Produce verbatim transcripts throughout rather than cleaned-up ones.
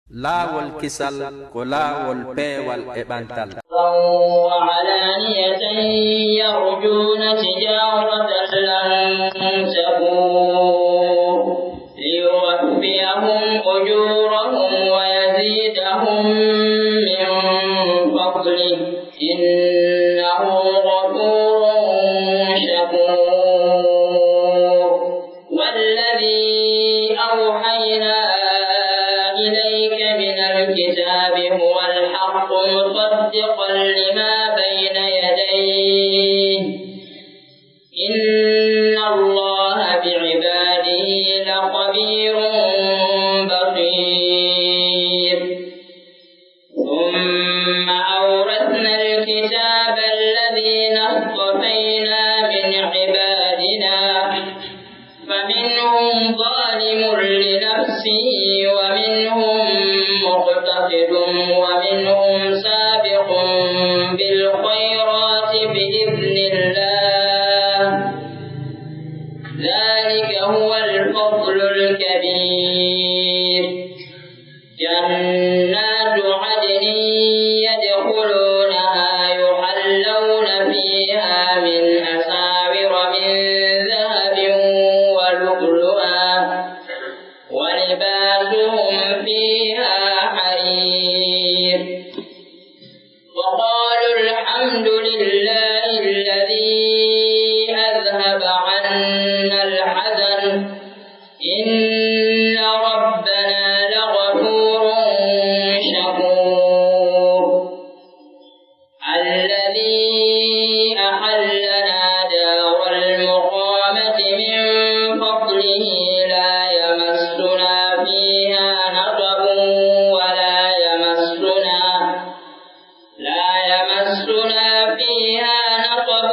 Laawol kisal ko laawol peewal e ɓantal. وعلانية يرجون تجارة لن تبور ليوفيهم أجورهم ويزيدهم من فضله إنه غفور شكور. والذي أوحينا إليك من الكتاب هو الحق مصدقا لما بين يديه إن الله بعباده لخبير بصير. ثم أورثنا الكتاب الذين اصطفينا من عبادنا فمنهم ظالم لنفسه ومنهم مقتصد ومنهم سابق بالخيرات بإذن الله ذلك هو الفضل الكبير. جنات عدن يدخلونها يحلون فيها من أساور من ذهب ولؤلؤا ولباسهم فيها حرير. وقالوا الحمد لله الذي أذهب عنا الحزن إن ربنا لغفور شكور. الذي أحلنا دار المقامة من فضله لا يمسنا فيها نصب ولا يمسنا لا يمسنا فيها نصب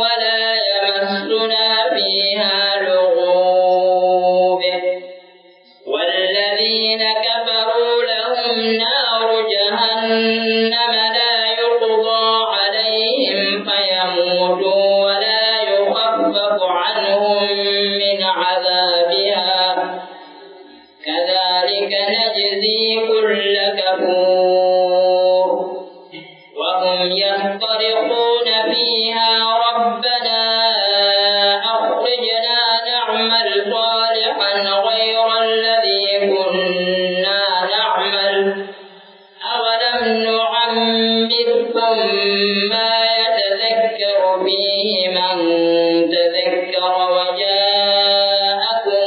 ولا يمسنا فيها لغوب. والذين كفروا لهم نار جهنم لا يقضى عليهم فيموتوا ولا يخفف عنهم من عذابها كذلك نجزي كل كفور. وهم يصطرخون فيها ربنا أخرجنا نعمل صالحا غير الذي كنا نعمل أولم نعمركم ما يتذكر فيه من تذكر وجاءكم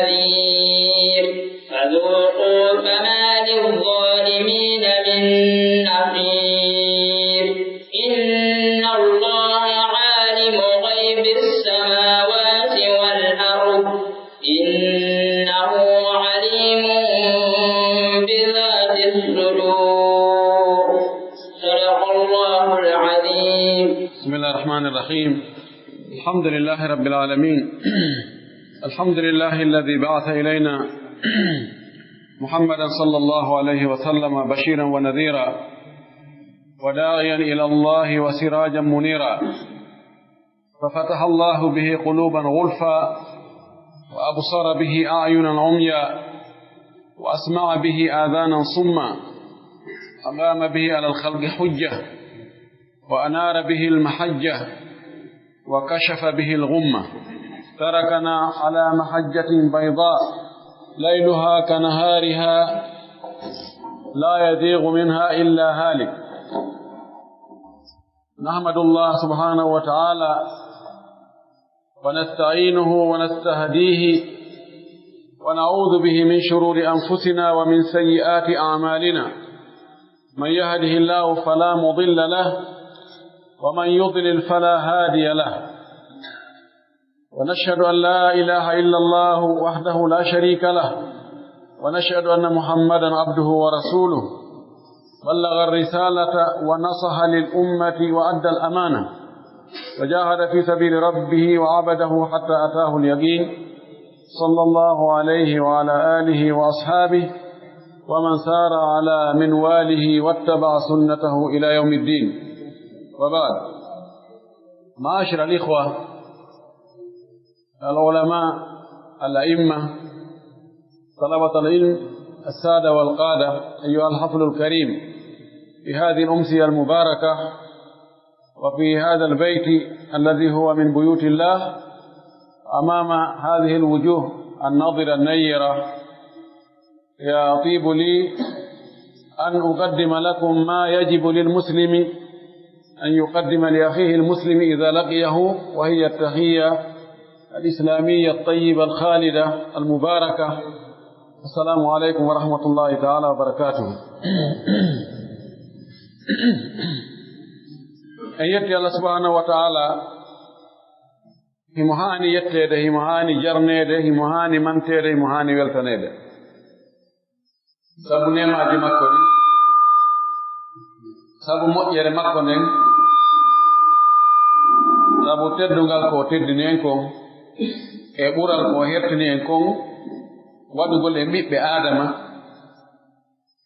النذير فذوقوا فما للظالمين من نصير. إن الله عالم غيب السماوات والأرض إنه عليم بذات الصدور. صدق الله العظيم. بسم الله الرحمن الرحيم. الحمد لله رب العالمين. الحمد لله الذي بعث إلينا محمدا صلى الله عليه وسلم بشيرا ونذيرا وداعيا إلى الله وسراجا منيرا. ففتح الله به قلوبا غلفا وأبصر به أعينا عميا وأسمع به آذانا صما أقام به على الخلق حجة وأنار به المحجة وكشف به الغمة تركنا على محجة بيضاء ليلها كنهارها لا يزيغ منها إلا هالك. نحمد الله سبحانه وتعالى ونستعينه ونستهديه ونعوذ به من شرور أنفسنا ومن سيئات أعمالنا. من يهده الله فلا مضل له ومن يضلل فلا هادي له. ونشهد أن لا إله إلا الله وحده لا شريك له ونشهد أن محمدا عبده ورسوله بلغ الرسالة ونصح للأمة وأدى الأمانة وجاهد في سبيل ربه وعبده حتى أتاه اليقين صلى الله عليه وعلى آله وأصحابه ومن سار على منواله واتبع سنته إلى يوم الدين. وبعد. معاشر الإخوة العلماء الأئمة طلبة العلم السادة والقادة، أيها الحفل الكريم، في هذه الأمسية المباركة، وفي هذا البيت الذي هو من بيوت الله، أمام هذه الوجوه الناضرة النيرة، يطيب لي أن أقدم لكم ما يجب للمسلم أن يقدم لأخيه المسلم إذا لقيه، وهي التحية الإسلامية الطيبة الخالدة المباركة. السلام عليكم ورحمة الله تعالى وبركاته. En yetti Allah subhanahu wa ta'ala, himo haani yetteede, himo haani jarneede, himo haani manteede, himo haani weltaneede. Sabu neemaaji makko ɗin, sabu moƴƴere makko nden, sabu teddungal ko o teddini en kon, e ɓural ko o hertini en kon, waɗugol en ɓiɓɓe Aadama.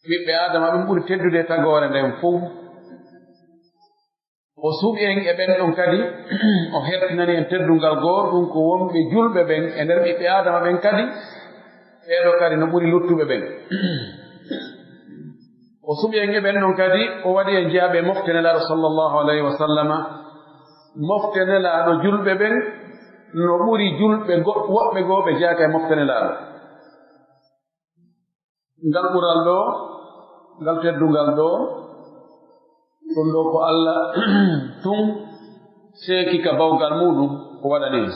Ɓiɓɓe Aadama ɓen ɓuri teddude e tagoore nden fow. O suɓi en e ɓen ɗon kadi, o hertinani en teddungal goo, ɗum ko wonɓe julɓe ɓen e nder ɓiɓɓe Aadama ɓen kadi, ɓee ɗoo kadi no ɓuri luttuɓe ɓen. O suɓi en e ɓen ɗon kadi, o waɗi en jeyaaɓe e mofte Nelaaɗo sallallahu alayhi wa sallama. Mofte Nelaaɗo julɓe ɓen no ɓuri julɓe go-, woɓɓe goo ɓe jeyaaka e mofte Nelaaɗo. Ngal ɓural ɗoo, ngal teddungal ɗoo, ɗum ɗoo ko Alla tun seeki ka bawgal muuɗum, o waɗani en.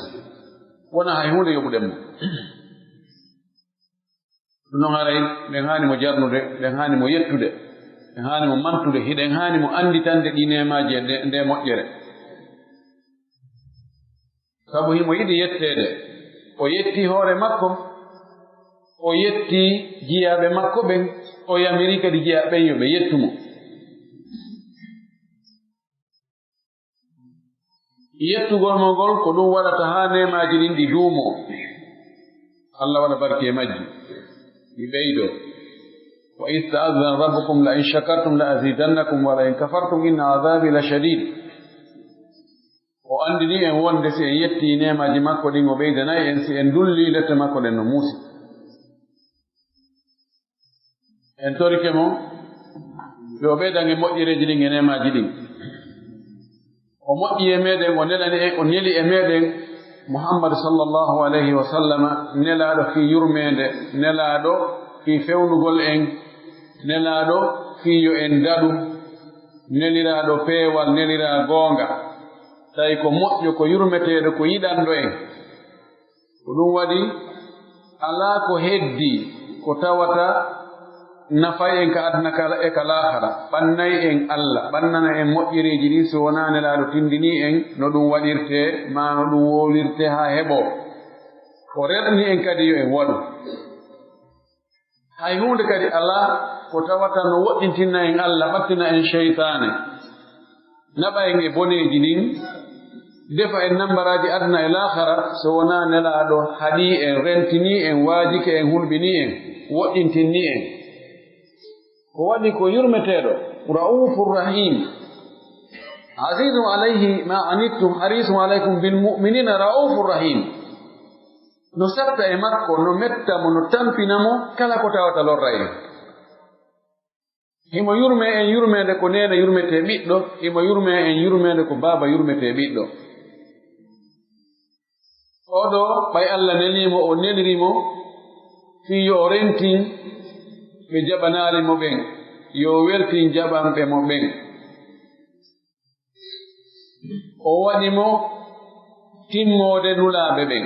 Wonaa hay huunde yoɓuɗen mo. Ɗum non haray, ɗen haani mo jarnude, ɗen haani mo yettude, ɗen haani mo mantude, hiɗen haani mo annditande ɗii neemaaji e nde, nde moƴƴere. Sabu himo yiɗi yetteede. O yetti hoore makko, o yetti jiyaaɓe makko ɓen, o yamiri kadi jiyaaɓe ɓen yo ɓe yettu mo. Yettugol mo ngol, ko ɗum waɗata haa neemaaji ɗin ɗi duumoo. Alla waɗa barke e majji, ɗi ɓeydoo. وإذ تأذن ربكم لئن شكرتم لأزيدنكم ولئن كفرتم إن عذابي لشديد. O anndini en wonde si en yettii neemaaji makko ɗin, o ɓeydanay en, si en dullii lette makko ɗen no muusi. En torike mo, yo o ɓeydan en moƴƴereeji ɗin e neemaaji ɗin. O moƴƴi e meɗen, o nelani en, o neli e meɗen Muhammad sallallahu alayhi wa sallama, nelaaɗo fii yurmeende, nelaaɗo fii fewnugol en, nelaaɗo fii yo en daɗu, neliraaɗo peewal, neliraa goonga. Tawi ko moƴƴo, ko yurmeteeɗo, ko yiɗanɗo en. Ko ɗum waɗi, alaa ko heddii ko tawata nafay en ka aduna ka e ka laakhara, ɓannay en Alla, ɓannana en moƴƴereeji ɗin, si wonaa Nelaaɗo tindinii en no ɗum waɗirtee, maa no ɗum wowlirtee haa heɓoo. O rerni en kadi yo en waɗu. Hay huunde kadi alaa ko tawata no woɗɗintinna en Alla, ɓattina en seytaane, naɓa en e boneeji ɗin, defa en nambaraaji aduna e laakhara, so wonaa Nelaaɗo haɗii en, rentinii en, waajike en, hulɓinii en, woɗɗintinnii en. Ko waɗi ko yurmeteeɗo, ra'uufur rahiim. Aziizun alayhi maa anittum, hariisun alaykum bil mu'miniina ra'uufur rahiim. No satta e makko, no metta mo, no tampina mo kala ko tawata lorra en. Himo yurmee en yurmeende ko neene yurmetee ɓiɗɗo, himo yurmee en yurmeende ko baaba yurmetee ɓiɗɗo. Oo ɗoo, ɓay Alla nelii mo, o neliri mo fii yo o rentin ɓe jaɓanaali mo ɓen, yo o weltin jaɓanɓe mo ɓen. O waɗi mo timmoode nulaaɓe ɓen.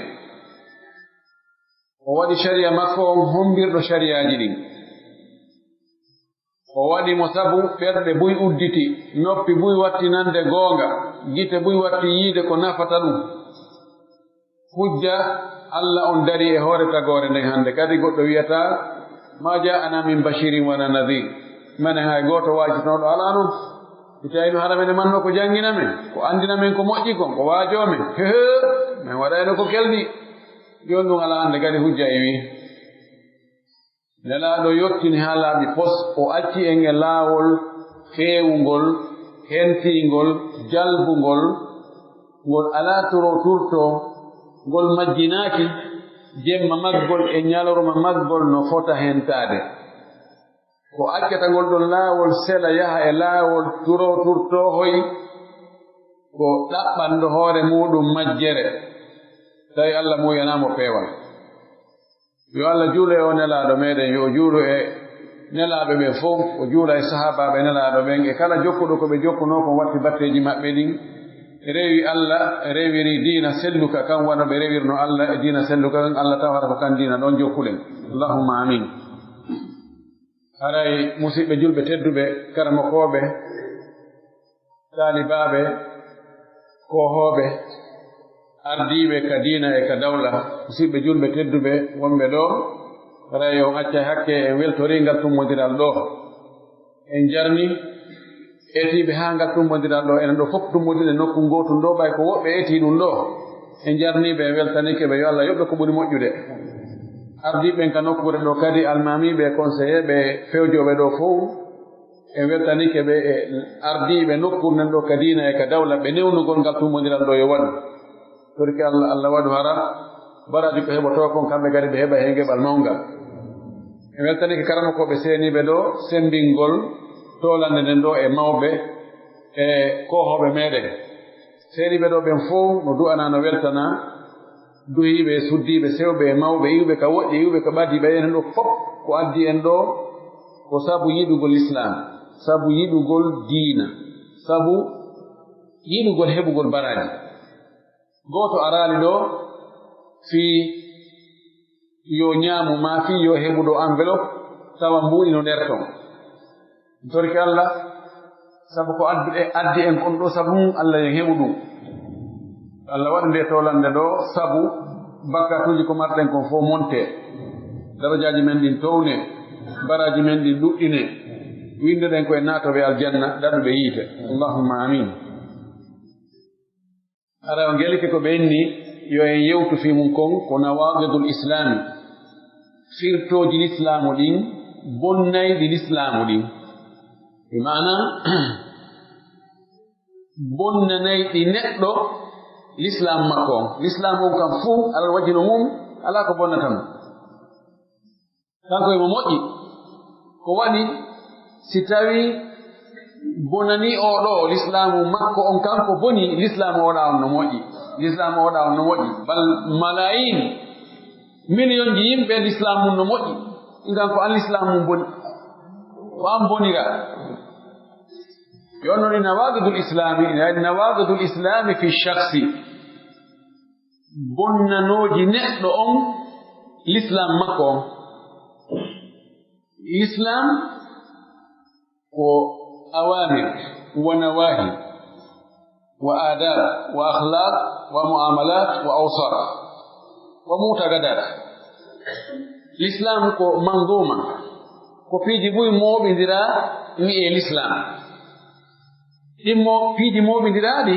O waɗi sariya makko on hombirɗo sariyaaji ɗin. O waɗi mo sabu ɓerɗe buy udditi, noppi buy watti nande goonga, gite buy watti yiide ko nafata ɗum. Hujja Alla on darii e hoore tagoore nden hande. Kadi goɗɗo wi'ataa, "ما جاءنا من بشير ولا نذير." Menen hay gooto waajitanooɗo alaa non. Si tawii no hara menen mannoo ko janngina men, ko anndina men ko moƴƴi kon, ko waajoo men. Hehe, men waɗayno ko kelɗi. Jooni ɗum alaa hande kadi hujja iwii. Nelaaɗo yottini haa laaɓi pos, o acci en e laawol feewungol, hentiingol, jalbungol, ngol alaa toro turto, ngol majjinaaki, jemma maggol e ñalorma maggol no fota hentaade. Ko accata ngol ɗon laawol sela yaha e laawol turooturtoohoy, ko ɗaɓɓanɗo hoore muuɗum majjere, tawi Alla muuyanaa mo peewal. Yo Alla juulu e oo Nelaaɗo meɗen, yo o juulu e nelaaɓe ɓen fow, o juula e sahaabaaɓe Nelaaɗo ɓen, e kala jokkuɗo ko ɓe jokkunoo kon watti batteeji maɓɓe ɗin, rewi Alla, rewiri diina selluka kan, wano ɓe rewirno Alla e diina selluka kan, Alla tawata ko kan diina ɗon jokkuɗen. Allahumma amin. Haray, musiɓɓe julɓe tedduɓe, karamokooɓe, taalibaaɓe, koohooɓe, ardiiɓe ka diina e ka dawla, musiɓɓe julɓe tedduɓe wonɓe ɗoo, haray on accay hakke, en weltorii ngal tummbondiral ɗoo. En jarni etiiɓe haa ngal tummbondiral ɗoo, enen ɗoo fof tummbodirɗen nokku ngootun ɗoo, ɓay ko woɓɓe etii ɗun ɗoo. En jarnii ɓe, en weltaniike ɓe, yo Alla yoɓ ɓe ko ɓuri moƴƴude. Ardiiɓe ɓen ka nokkuure ɗoo kadi, almaamiiɓe, konseyeeɓe, fewjooɓe ɗoo fow, en weltaniike ɓe e ardiiɓe nokkuure nden ɗoo ka diina e ka dawla, ɓe newnugol ngal tummbondiral ɗoo yo waɗu. Torki Alla, Alla waɗu hara baraaji ko heɓotoo kon, kamɓe kadi ɓe heɓa heen geɓal mawngal. En weltaniike karamokooɓe seeniiɓe ɗoo, semmbingol toolannde nden ɗoo e mawɓe e koohooɓe meɗen. Seeniiɓe ɗoo ɓen fow no du'anaa, no weltanaa, duhiiɓe e suddiiɓe, sewɓe e mawɓe, iwɓe ka woɗɗi, iwɓe ka ɓadii, ɓe enen ɗoo fof ko addi en ɗoo ko sabu yiɗugol Islaam, sabu yiɗugol diina, sabu yiɗugol heɓugol baraaji. Gooto araali ɗoo fii yo ñaamu maa fii yo heɓu ɗoo enveloppe, tawa mbuuɗi no nder ton. Torki Alla, sabu ko addu-, e addi en kon ɗoo, sabu mum Alla yo en heɓu ɗum. Alla waɗu ndee toolannde ɗoo sabu bakkaatuuji ko marɗen kon fof montee. Darajaaji men ɗin townee, baraaji men ɗin ɗuɗɗinee. Winndoɗen ko en naatooɓe aljanna, daɗuɓe yiite. Allahumma amin. Hara on gelike ko ɓe inni, yo en yewtu fii mun kon, ko nawaaqidul islaami, firtooji lislaamu ɗin, bonnayɗi lislaamu ɗin. Bi maana, bonnanayɗi neɗɗo lislaamu makko on. Lislaamu on kan fuu, alal wajhino mum, alaa ko bonnata mo. Kanko himo moƴƴi. Ko waɗi si tawii bonanii oo ɗoo lislaamu makko on, kanko bonii, lislaamu oo ɗaa on no moƴƴi. Lislaamu oo ɗaa on no moƴƴi. Bal malaayiin, miliyonji yimɓe lislaamu mun no moƴƴi. Ɗin kanko an lislaamu mun boni. Ko an boniraa. Yo non e nawaaqidul islaami, e nawaaqidul islaami fi shakhsi. Bonnanooji neɗɗo on, lislaam makko on. Lislaam ko awaamir wa nawaahi wa aadaab wa akhlaaq wa mu'aamalaat wa awsaaf wa mu'taqadaat. Lislaam ko manduuma, ko piiji buy mooɓindiraa wi'ee lislaam. Ɗin mo-, piiji mooɓindiraaɗi,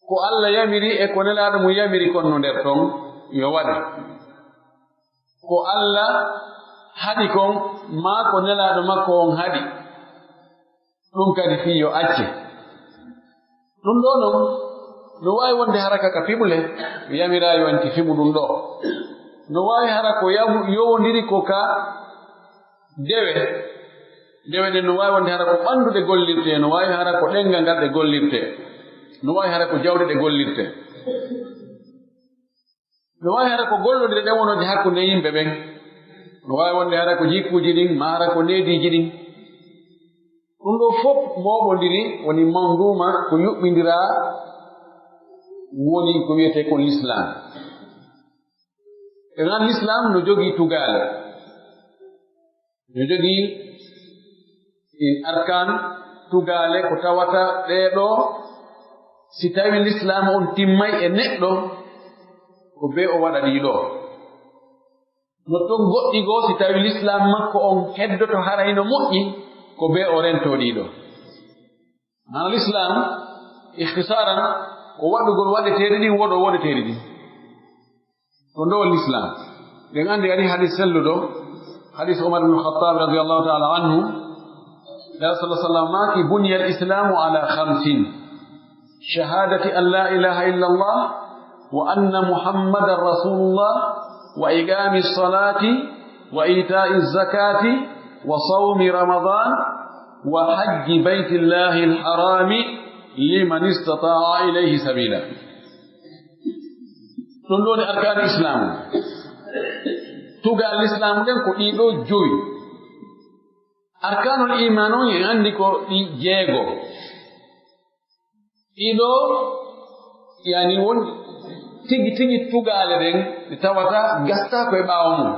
ko Alla yamiri e ko Nelaaɗo mum yamiri kon no nder ton yo waɗe. Ko Alla haɗi kon, maa ko Nelaaɗo makko on haɗi, ɗun kadi fii yo acce. Ɗun ɗoo non, no waawi wonde hara ka, ka piɓle, yamiraa yo en ti fiɓu ɗun ɗoo. No waawi hara ko yahu-, yowondiri ko ka dewe. Dewe ɗen no waawi wonde hara ko ɓanndu ɗe gollirtee, no waawi hara ko ɗenngal ngal ɗe gollirtee, no waawi hara ko jawɗe ɗe gollirtee. No waawi hara ko gollondirɗe ɗen wonooje hakkunde yimɓe ɓen. No waawi wonde hara ko jikkuuji ɗin, maa hara ko neediiji ɗin. Ɗun ɗoo fof mooɓondiri, woni manduuma ko yuɓɓindiraa, woni ko wi'etee kon lislaam. E non lislaam no jogii tugaale. No jogii e arkaan, tugaale, ko tawata ɗee ɗoo, si tawii lislaam on timmay e neɗɗo, ko bee o waɗa ɗii ɗoo. No ton goɗɗi goo, si tawii lislaam makko on heddoto haray no moƴƴi, ko bee o rentoo ɗii ɗoo. Maana lislaam, ikhtisaaran, ko waɗugol waɗeteeɗi ɗin, woɗoo woɗeteeɗi ɗin. Ko ndo woni lislaam. Ɗen anndi ari hadiis selluɗo, hadiis Umar ibn Khattab radiyallahu ta'ala anhu, Nulaaɗo sallallahu alaihi wasallam maaki, "Buniyal islaamu ala khamsin, shahadati an la ilaha illallah, wa anna Muhammadan rasulullah, wa iqaami salati, وإيتاء الزكاة وصوم رمضان وحج بيت الله الحرام لمن استطاع إليه سبيلا. Ɗun ɗoo woni arkaanu Islaamu. Tugaale Lislaamu ɗen ko ɗii ɗoo jowi. Arkaanul iimaan on en anndi ko ɗi jeego. Ɗii ɗoo, yani, won tigi tigi tugaale ɗen ɗe tawata gastaa ko e ɓaawo mum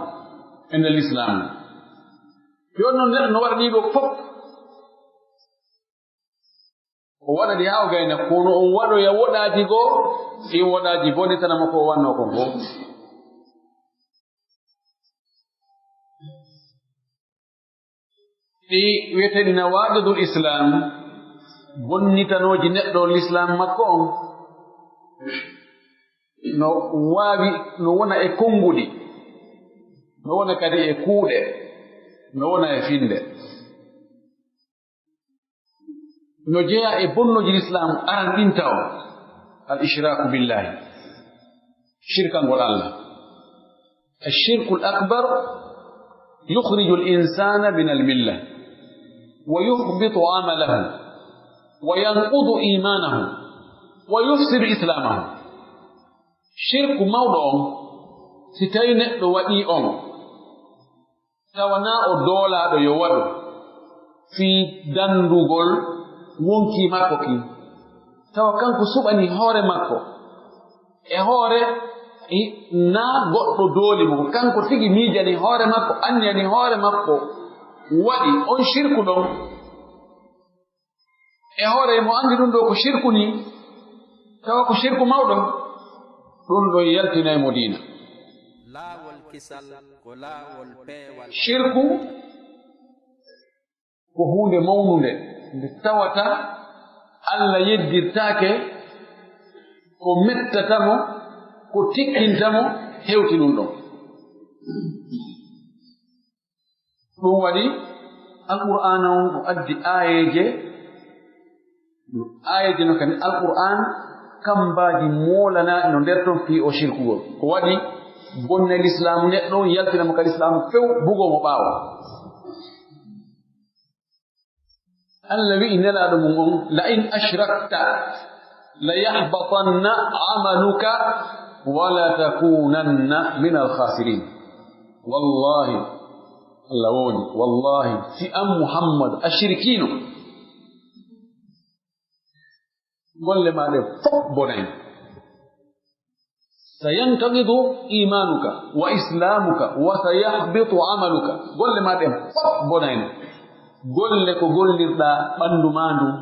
e nder Lislaamu. Jooni non neɗɗo no waɗa ɗii ɗoo fof. O waɗa ɗi haa o gayna, kono on waɗoya woɗaaji goo, ɗin woɗaaji bonitana mo ko o wannoo kon fof. Ɗi wi'eteeɗi nawaaqidul Islaam, bonnitanooji neɗɗo on Lislaam makko on, no waawi, no wona e konnguɗi, no wona kadi e kuuɗe, no wona e finnde. No jeyaa e bonnooji Lislaam aran ɗin taw, al ishraaku billaahi, shirkangol Alla. الشرك الأكبر يخرج الإنسان من الملة ويحبط عمله وينقض إيمانه ويفسد إسلامه. Shirku mawɗo on, si tawii neɗɗo waɗii on, tawa naa o doolaaɗo yo waɗu fii danndugol wonkii makko kin, tawa kanko suɓanii hoore makko e hoore, i-, naa goɗɗo dooli mo, ko kanko tigi miijanii hoore makko, anniyanii hoore makko, waɗi on shirku ɗon. E hoore mo anndi ɗun ɗoo ko shirku nii, tawa ko shirku mawɗo, ɗun ɗon yaltinay mo diina. Laawol kisal ko laawol peewal. Shirku ko huunde mawnunde nde tawata Alla yeddirtaake ko mettata mo, ko tikkinte mo hewti ɗun ɗon. Ɗun waɗi Alqur'aana on no addi aayeeje, aayeeje no kadi Alqur'aan kammbaaji moolanaaɗi no nder ton fii o shirkugol. Ko waɗi bonna Lislaamu neɗɗo on, yaltina mo ka Lislaamu few, bugoo mo ɓaawo. Alla wi'i Nelaaɗo mun on, "لئن أشركت ليحبطن عملك ولتكونن من الخاسرين." Wallaahi, Alla wooni, wallaahi, si an Muhammad a shirkiino, golle maa ɗen fow bonay. سينتقض إيمانك وإسلامك وسيحبط عملك. Golle maa ɗen fow bonayno. Golle ko gollirɗaa ɓanndu maa ndun,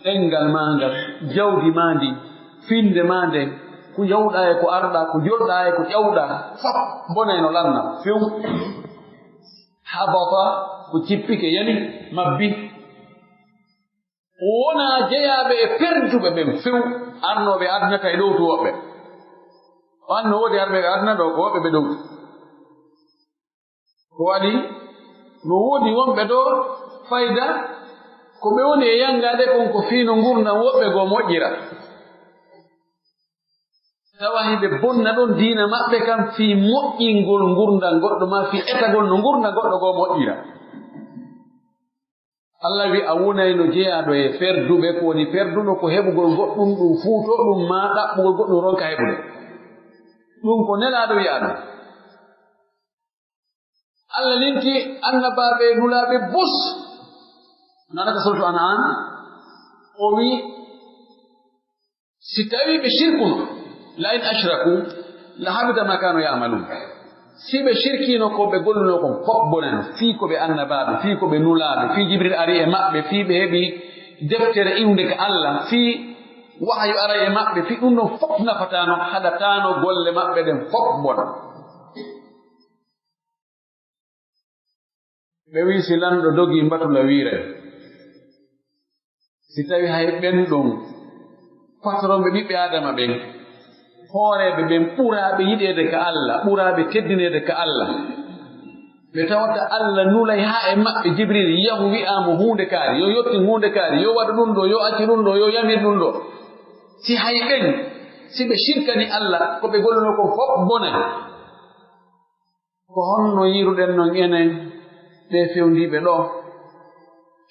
ɗemngal maa ngal, jawdi maa ndin, finnde maa nden, ko yawɗaa e ko arɗaa, ko jolɗaa e ko ƴawɗaa, fow bonayno, lanna few. Habata, ko jippike, yani, mabbi. Wonaa jeyaaɓe e perduɓe ɓen few, arnooɓe aduna kay ɗowtu woɓɓe. O anno woodi arɓe aduna ɗoo ko woɓɓe ɓe ɗowtu. Ko waɗi no woodi wonɓe ɗoo fayda, ko ɓe woni e yanngaade kon ko fii no ngurndan woɓɓe goo moƴƴira. Tawa hiɓe bonna ɗon diina maɓɓe kan fii moƴƴingol ngurndan goɗɗo maa fii etagol no ngurndan goɗɗo goo moƴƴira. Alla wi'i, a wonayno jeyaaɗo e perduɓe, ko woni perduɗo ko heɓugol goɗɗum ɗum fuutoo ɗum maa ɗaɓɓugol goɗɗum ronka heɓude. Ɗum ko Nelaaɗo wi'aa ɗum. Alla linti annabaaɓe e nulaaɓe bus. Nana ka Suuratu An'aam, o wi'i, Si tawii ɓe shirkuno, لئن أشركوا لحبط ما كانوا يعملون. Si ɓe shirkiino ko ɓe gollunoo kon fof bonano, fii ko ɓe annabaaɓe, fii ko ɓe nulaaɓe, fii Jibril ari e maɓɓe, fii ɓe heɓi deftere iwnde ka Alla, fii wahayu aray e maɓɓe, fii ɗum ɗon fof nafataano, haɗataano golle maɓɓe ɗen fof bona. Ɓe wi'i, si lanɗo dogii, mbatu la wiiray. Si tawii hay ɓen ɗon patronɓe ɓiɓɓe Aadama ɓen, hooreeɓe ɓen ɓuraaɓe yiɗeede ka Alla, ɓuraaɓe teddineede ka Alla, ɓe tawata Alla nulay haa e maɓɓe Jibril, yahu wi'a mo huunde kaari, yo yottin huunde kaari, yo waɗu ɗum ɗoo, yo accu ɗum ɗoo, yo yamir ɗum ɗoo. Si hay ɓen, si ɓe shirkani Alla, ko ɓe gollunoo kon fof bonay. Ko Ko honno yiiruɗen non enen ɓee fewndiiɓe ɗoo?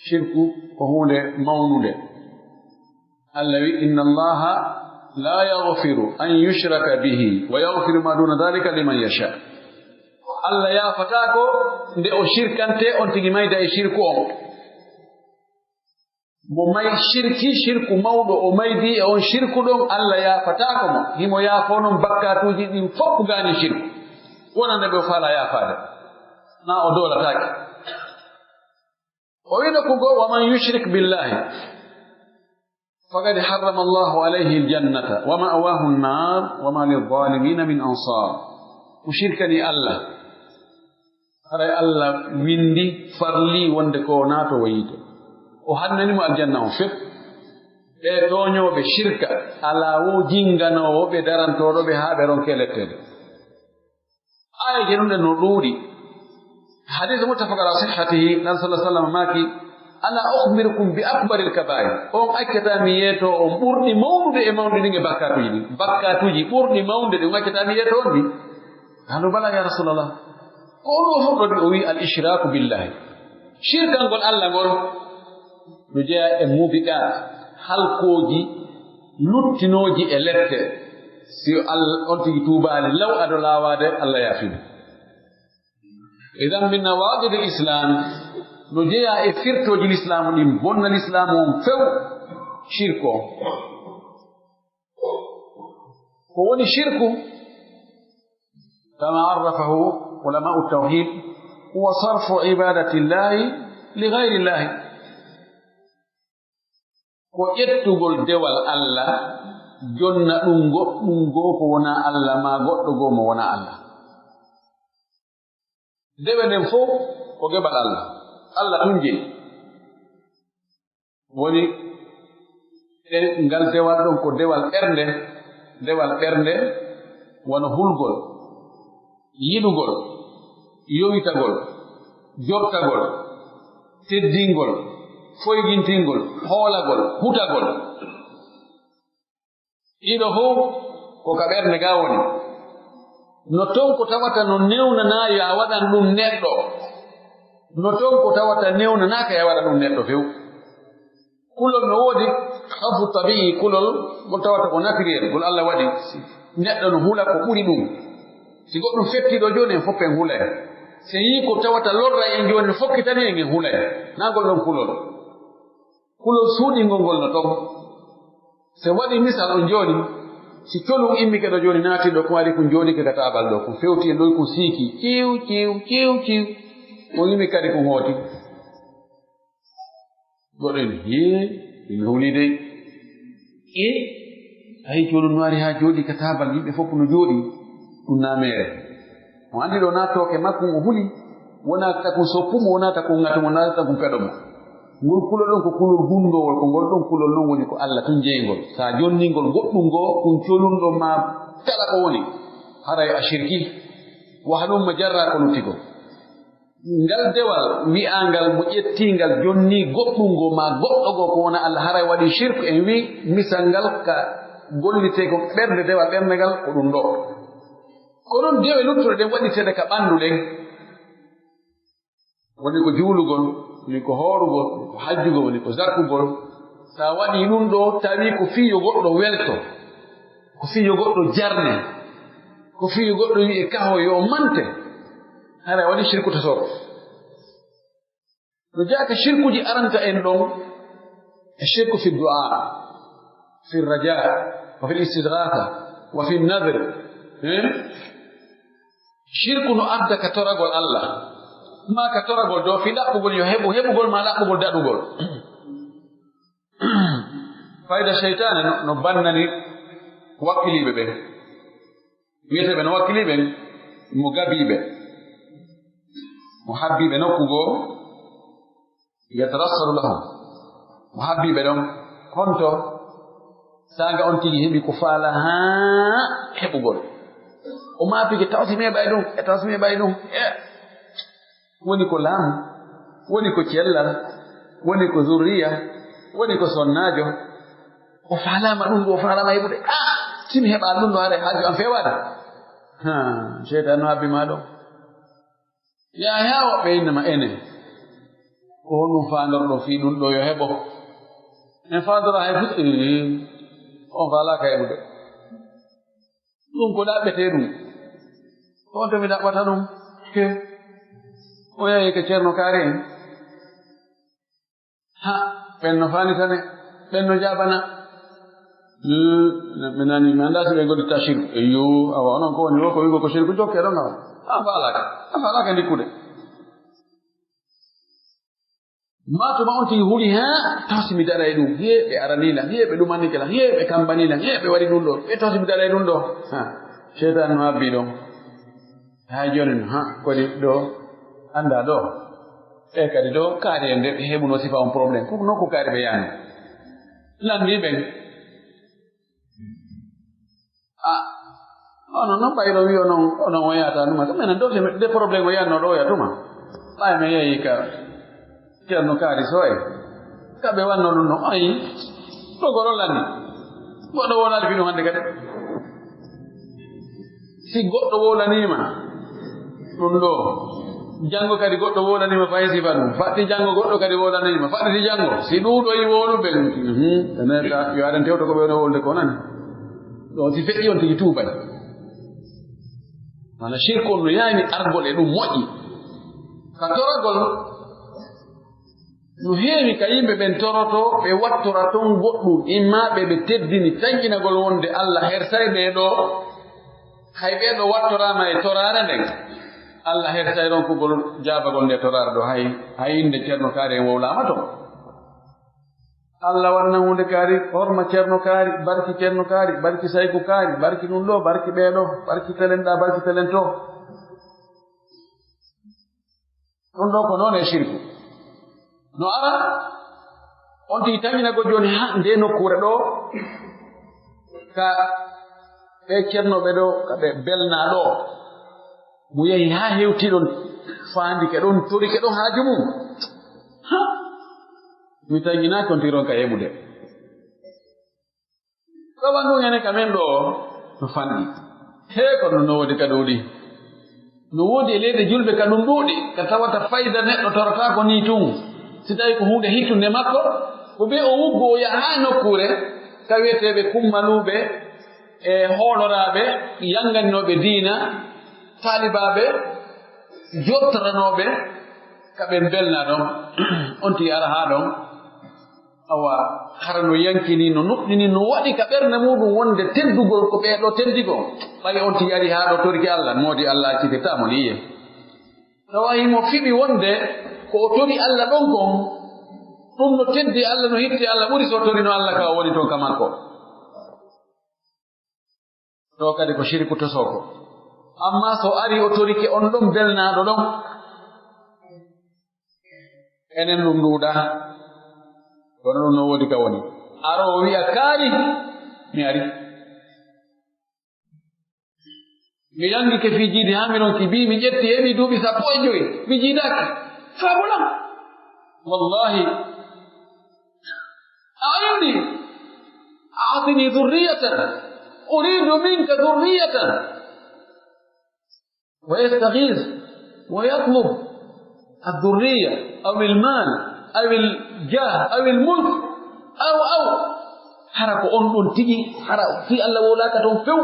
Shirku ko huunde mawnunde. Allah wi, "Inna Allaha la yaghfiru an yushraka bihi wa yaghfiru ma duna dhalika liman yasha." Allah yaafataa ko nde o shirkantee, on tigi mayda e shirku on. Mo may shirki, shirku mawɗo, o maydi e on shirku ɗon, Allah yaafataako mo. Himo yaafoo non bakkaatuuji ɗin fof gaani shirku. Wonande ɓe o faalaa yaafaade, naa o doolataake. O wi'no ko goo, "Wa man yushrik billahi, faqad harrama Allahu alayhi al-jannata, wa ma'wahu an-nar, wa ma lil-zalimina min ansar." Mo shirkani Allah, haray Allah windi, farli wonde ko o naatoowo yiite. O hannani mo aljanna on fep. Ɓee tooñooɓe shirka, alaa woo jinganoowo ɓe, darantooɗo ɓe haa ɓe ronke letteede. Aayeeje ɗun ɗen no ɗuuɗi. Hadiis muttafaq ala sihhatihi, Nabi sallallahu alaihi wasallam maaki, "Ala ukhbirukum bi akbaril kabaa'ir? On accataa mi yeetoo on ɓurɗi mawnude e mawnude ɗin e bakkaatuuji ɗin?" Bakkaatuuji ɓurɗi mawnude ɗin, on accataa mi yeetoo on ɗi? Qaalu, "Bala ya Rasulallah." Ko honɗun o fuɗɗori? O wi'i, "Al ishraaku billahi." Shirkangol Allah ngol no jeyaa e muubiqaat, halkooji luttinooji e lette. Si Al-, on tigi tuubaali law ado laawaade, Allah yaafii mo. Idan min nawaaqidil Islaam, no jeyaa e firtooji Lislaamu ɗin, bonna Lislaamu on few, shirku on. Ko woni shirku? Kama arrafahu ulamaa'u tawhiid, huwa sarfu ibaadatillahi li ghayrillaahi. Ko ƴettugol dewal Allah, jonna ɗun goɗɗun goo ko wonaa Allah, maa goɗɗo goo mo wonaa Allah. Dewe nden fow ko geɓal Allah. Allah tun jeyi. Woni, e ngal dewal ɗon ko dewal ɓernde, dewal ɓernde wano hulgol, yiɗugol, yowitagol, jortagol, teddingol, foygintingol, hoolagol, hutagol. Ɗiɗo fow ko ka ɓernde gaa woni. No ton ko tawata no newnanaa yo a waɗan ɗun neɗɗo. No ton ko tawata newnanaaka yo a waɗan ɗun neɗɗo few. Kulol no woodi, khawfu tabi'i, kulol ngol tawata ko naturel, ngol Allah waɗi. Neɗɗo no hula ko ɓuri ɗun. Si goɗɗun fettii ɗoo jooni, en fow en hulay. Si en yi'ii ko tawata lorray en jooni, no fokkitani en, en hulay. Naa ngol ɗon kulol. Kulol suuɗingol ngol no ton. Si en waɗii misal on jooni, si colun immike ɗoo jooni, naatii ɗoo, kun ari kun jooɗike ka taabal ɗoo, kun fewti e ɗoo, kun siiki, ciw, ciw, ciw, ciw. On immi kadi kun hooti. Goɗɗo en, "Hee, mi hulii dey." E, tawi colun no ari haa jooɗii ka taabal, yimɓe fow no jooɗii, ɗun naa meere. Mo anndi ɗoo naa tooke makko o huli, wonaa takun soppu mo, wonaa takun ŋatu mo, wonaa takun peɗo mo. Ngol kulol ɗon ko kulol gunndowol, ko ngol ɗon kulol non woni ko Allah tun jeyngol. Si a jonnii ngol goɗɗun goo, kun colun ɗon maa kala ko woni, haray a shirkii. Wa halumma jarraa ko lutti kon. Ngal dewal wi'aangal mo ƴettii ngal jonnii goɗɗun goo maa goɗɗo goo ko wonaa Allah, haray waɗii shirku, en wi'i misal ngal ka gollitee ko ɓernde, dewal ɓernde ngal ko ɗun ɗoo. Ko non dewe luttuɗe ɗen waɗirteeɗe ka ɓanndu ɗen. Woni ko juulugol, woni ko hoorugol, woni ko hajjugol, woni ko zakkugol. Si a waɗii ɗun ɗoo, tawi ko fii yo goɗɗo welto, ko fii yo goɗɗo jarne, ko fii yo goɗɗo wi'e kaho yo mante, haray a waɗii shirku tasawuf. No jeyaa ka shirkuuji aranta en ɗon, e shirku fi du'a, fi raja, wa fi istighatha, wa fi nadr. Eh? Shirku no arda ka toragol Allah, maa ka toragol dow fii ɗaɓɓugol yo heɓu, heɓugol maa ɗaɓɓugol daɗugol. Fayda seytaane no, no bannani wakkiliiɓe ɓen. Wi'eteeɓe no wakkilii ɓen, mo gabiiɓe, mo habbiiɓe nokku goo, yatarassalu lahum. Mo habbiiɓe ɗon, honto saanga on tigi heɓi ko faalaa haa heɓugol. O maapike, taw si mi heɓay ɗun, e taw si mi heɓay ɗun. E woni ko laamu, woni ko cellal, woni ko zurriya, woni ko sonnaajo. O faalaama ɗun ɗoo, o faalaama heɓude. Ah, si mi heɓaa ɗun ɗoo, haray haaju an feewaade. Ha, seytaane no habbi maa ɗon. Yaa haa woɓɓe inna ma enen. Ko honɗun faandorɗon fii ɗun ɗoo yo heɓo? En faandoraa hay fus, ee, on faalaaka heɓude. Ɗun ko ɗaɓɓetee ɗun. Ko on to mi ɗaɓɓata ɗun? He. O yahi ka Ceerno Kaari en. Ha, ɓen no faanditane, ɓen no jaabana. Hmm, ɓe nani, mi anndaa si ɓe gollitta shirku. Eyyo, awa, onon ko woni wo ko wi'ugo ko shirku, jokkee ɗon awa. A faalaaka, a faalaaka ndikkude. Maa tuma on tigi huli, haa, taw si mi daray ɗun. Hee, ɓe aranii lan, hee, ɓe ɗumanii lan, hee, ɓe kambanii lan, hee, ɓe waɗi ɗun ɗoo. Ɓe taw si mi daray ɗun ɗoo. Ha, seytaane no habbii ɗon. Haa jooni no, ha, kodi ɗoo, anndaa ɗoo. E kadi ɗoo, kaari en de, ɓe heɓuno sifa on problème. Ko non ko kaari ɓe yaani. Lanndii ɓen. Ah, onon non ɓay ɗon wi'o non, onon on yaata ɗum. Ko menen ɗoo, de problème o yaannoo ɗoo ya tuma. Ɓay men yehi ka Ceerno Kaari Sow en. Ka ɓe wanno ɗum non, ayi, ɗoo ko ɗon lanni. Goɗɗo wowlani fi ɗum hannde kadi. Si goɗɗo wowlaniima ɗum ɗoo, janngo kadi goɗɗo wowlaniima fayi sifa ɗum. Faɗɗi janngo goɗɗo kadi wowlaniima. Faɗɗiti janngo. Si ɗuuɗoyi wowluɓe, mhm, enen ka, yo aɗen tewta ko ɓe woni wowlude ko nani. Ɗoo si feƴƴi on tigi tuubay. Wala shirku on no yaani argol e ɗum moƴƴi. Ka toragol, no heewi ka yimɓe ɓen toroto, ɓe wattora ton goɗɗum, imma ɓe ɓe teddini tanƴinagol wonde Alla hersay ɓee ɗoo, hay ɓee ɗoo wattoraama e toraare nden, Alla hersay ronkugol jaabagol nde toraare ɗoo, hay, hay innde Ceerno Kaari en wowlaama ton. Alla waɗana huunde kaari, horma Ceerno Kaari, barki Ceerno Kaari, barki Sayku Kaari, barki ɗum ɗoo, barki ɓee ɗoo, barki telen ɗaa, barki telen too. Ɗum ɗoo ko noon e shirku. No ara, on tigi taƴinagol jooni haa ndee nokkuure ɗoo, ka ɓee ceernooɓe ɗoo, ka ɓe belnaa ɗoo. Mo yahi haa hewtii ɗon, faandike ɗon, torike ɗon haaju mum. Ha! Mi taƴinaaki on tigi ronka heɓude. Sabu ɗum enen ka men ɗoo no fanɗi. Hee, kono no woodi ka ɗuuɗi. No woodi e leyɗe julɓe ka ɗum ɗuuɗi, ka tawata fayda neɗɗo torotaako nii tun. Si tawii ko huunde hittunde makko, ko ɓe o wuggo o yaha haa nokkuure ka wi'eteeɓe kummaluuɓe e hooloraaɓe, yannganinooɓe diina, taalibaaɓe, jottoranooɓe, ka ɓen belnaa ɗon. On tigi ara haa ɗon. Awa, hara no yankini, no nuɗɗini, no waɗi ka ɓernde muuɗum wonde teddugol ko ɓee ɗoo teddi kon. Ɓay on tigi ari haa ɗoo torike Alla, moodi Alla accitirtaa mo ni yi'e. Tawa himo fiɓi wonde ko o tori Alla ɗon kon, ɗum no teddi Alla, no hitti Alla, ɓuri so o torino Alla ka o woni ton ka makko. Ɗoo kadi ko shirku tosooko. Ammaa so ari o torike on ɗon belnaaɗo ɗon, enen ɗum ɗuuɗaa. Kono ɗum no woodi ka woni. Aroowo wi'a, "Kaari, mi ari. Mi janngike fii jiidi haa mi ronki, bii mi ƴetti, heɓi duuɓi sappo e jowi, mi jiidaaki. Faabolan. Wallaahi, أعني، أعطني ذرية، أريد منك ذرية." ويستغيث ويطلب الذرية أو المال أو الجاه أو الملك أو، أو. Hara ko on ɗon tigi, hara fii Alla wowlaaka ton few.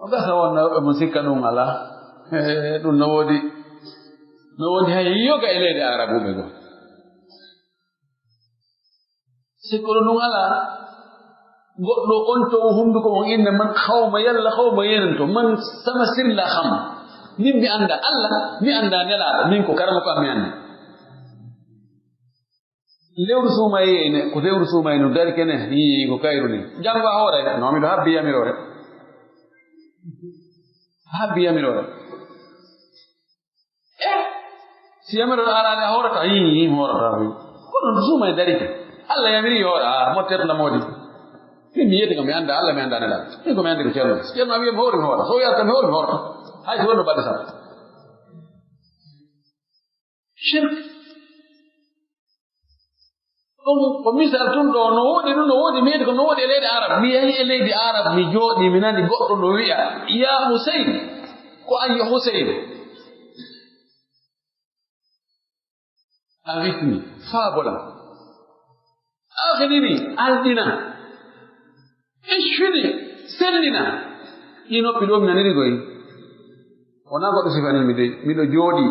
O gasa wonnooɓe mo sikka ɗum alaa. Hee, ɗum no woodi, no woodi hay yoga e leyɗe Arabuɓe goo. Sikkuɗo ɗum alaa. Goɗɗo on to o hunnduko on inna man xawma yalla xawma yenen to man sama sirla xam. Min mi annda Alla, mi annda Nelaaɗo, min ko karama ko am mi anndi. Lewru suumayee ne, ko lewru suumayee no dari kene, yii ko kayru ni. Janngo a hooray, no miɗo habbi yamiroore. Habbi yamiroore. Eh, si yamiroore araade a hoorata, yii, yii, mi hoorata. Kono no suumayee darike. Alla yamiri hoora, a mottet la moodi. Min mi yiyete ko mi annda Alla, mi annda Nelaaɗo. Min ko mi anndi ko Ceerno. Si Ceerno a wi'e mi hoori, mi hoora. So o wi'ata mi hoori, mi hoorata. Hay si wonno balɗe sappo. Shirk. Ɗum ko misal tun ɗo, no woodi ɗum, no woodi, mi yi'ii ko no woodi e leyɗe Arab. Mi yahi e leydi Arab, mi jooɗii, mi nani goɗɗo no wi'a, "Yaa Huseyn, ko an yo Huseyn." Aghithni, faabo lan. Aghnini, alɗina. Ishfini, sellina. Ɗii noppi ɗoo mi naniri koy. Wonaa goɗɗo sifanii mi dey. Miɗo jooɗii.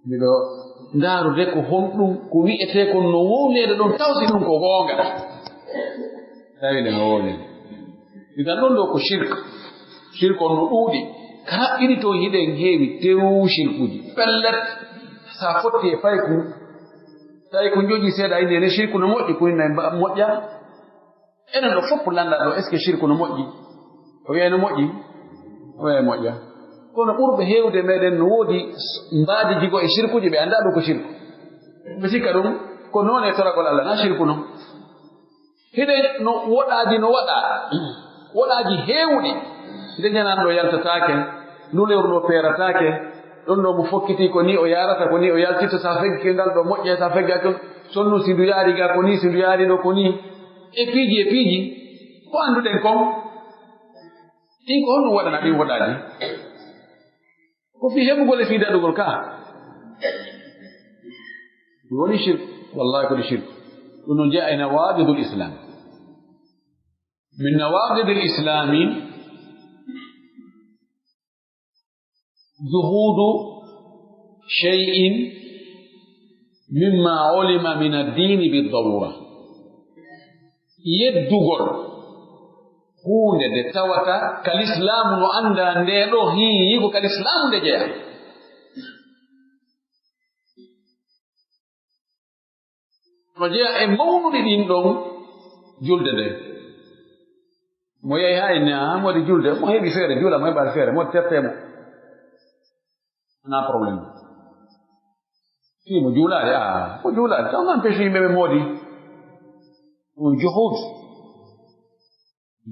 Miɗo ndaarude ko honɗum, ko wi'etee kon no wowleede ɗon, taw si ɗum ko goonga. Tawi nde no wowleede. Idan ɗon ɗoo ko shirk. Shirk on no ɗuuɗi. Ka raɓɓiɗi ton hiɗen heewi tew shirkuuji. Pellet, sa fotti e payku, tawi ko njoƴi seeɗa, inde ne shirku no moƴƴi, ko inna e mba-, moƴƴa. Enen ɗo fof lanɗa ɗo, est-ce que shirku no moƴƴi? O wi'ay no moƴƴi? O wi'ay moƴƴa. Kono ɓurɓe heewde meɗen no woodi s-, mbaadi jigo e shirkuuji, ɓe anndaa ɗum ko shirku. Ɓe sikka ɗum ko noone toragol Allah, na shirku non. Hiɗen no woɗaaji no waɗa, woɗaaji heewuɗi. Nde jananɗo yaltataake, nulewru ɗo peerataake, ɗon ɗo mo fokkiti ko ni o yaarata, ko ni o yaltita, sa feggi ngal ɗo moƴƴa, sa feggi hakkunde, sonnu si ndu yaari ga ko ni, si ndu yaari ɗo ko ni. E piiji, e piiji, ko annduɗen kon? Ɗin ko honɗum waɗana ɗin woɗaaji? Ko fii heɓugol e fii daɗugol ka. Ɗum woni shirk. Wallahi ko ɗum shirk. Ɗum no jeyaa e nawaqidul Islam. Min nawaqidil Islami juhudu shay'in mimma ulima min ad-dini bid-darura. Yeddugol huunde nde tawata ka lislaamu no anndaa nde ɗo hii ko ka lislaamu nde jeyaa. No jeyaa e mawnude ɗin ɗon julde nde. Mo yehi haa ene, haa mo waɗi julde, mo heɓi feere, juula mo heɓaali feere, mo terte mo. Wonaa problème. Fii mo juulaali, ah, mo juulaali. Taw nan pesi yimɓe ɓe moodi. Ɗum juhud.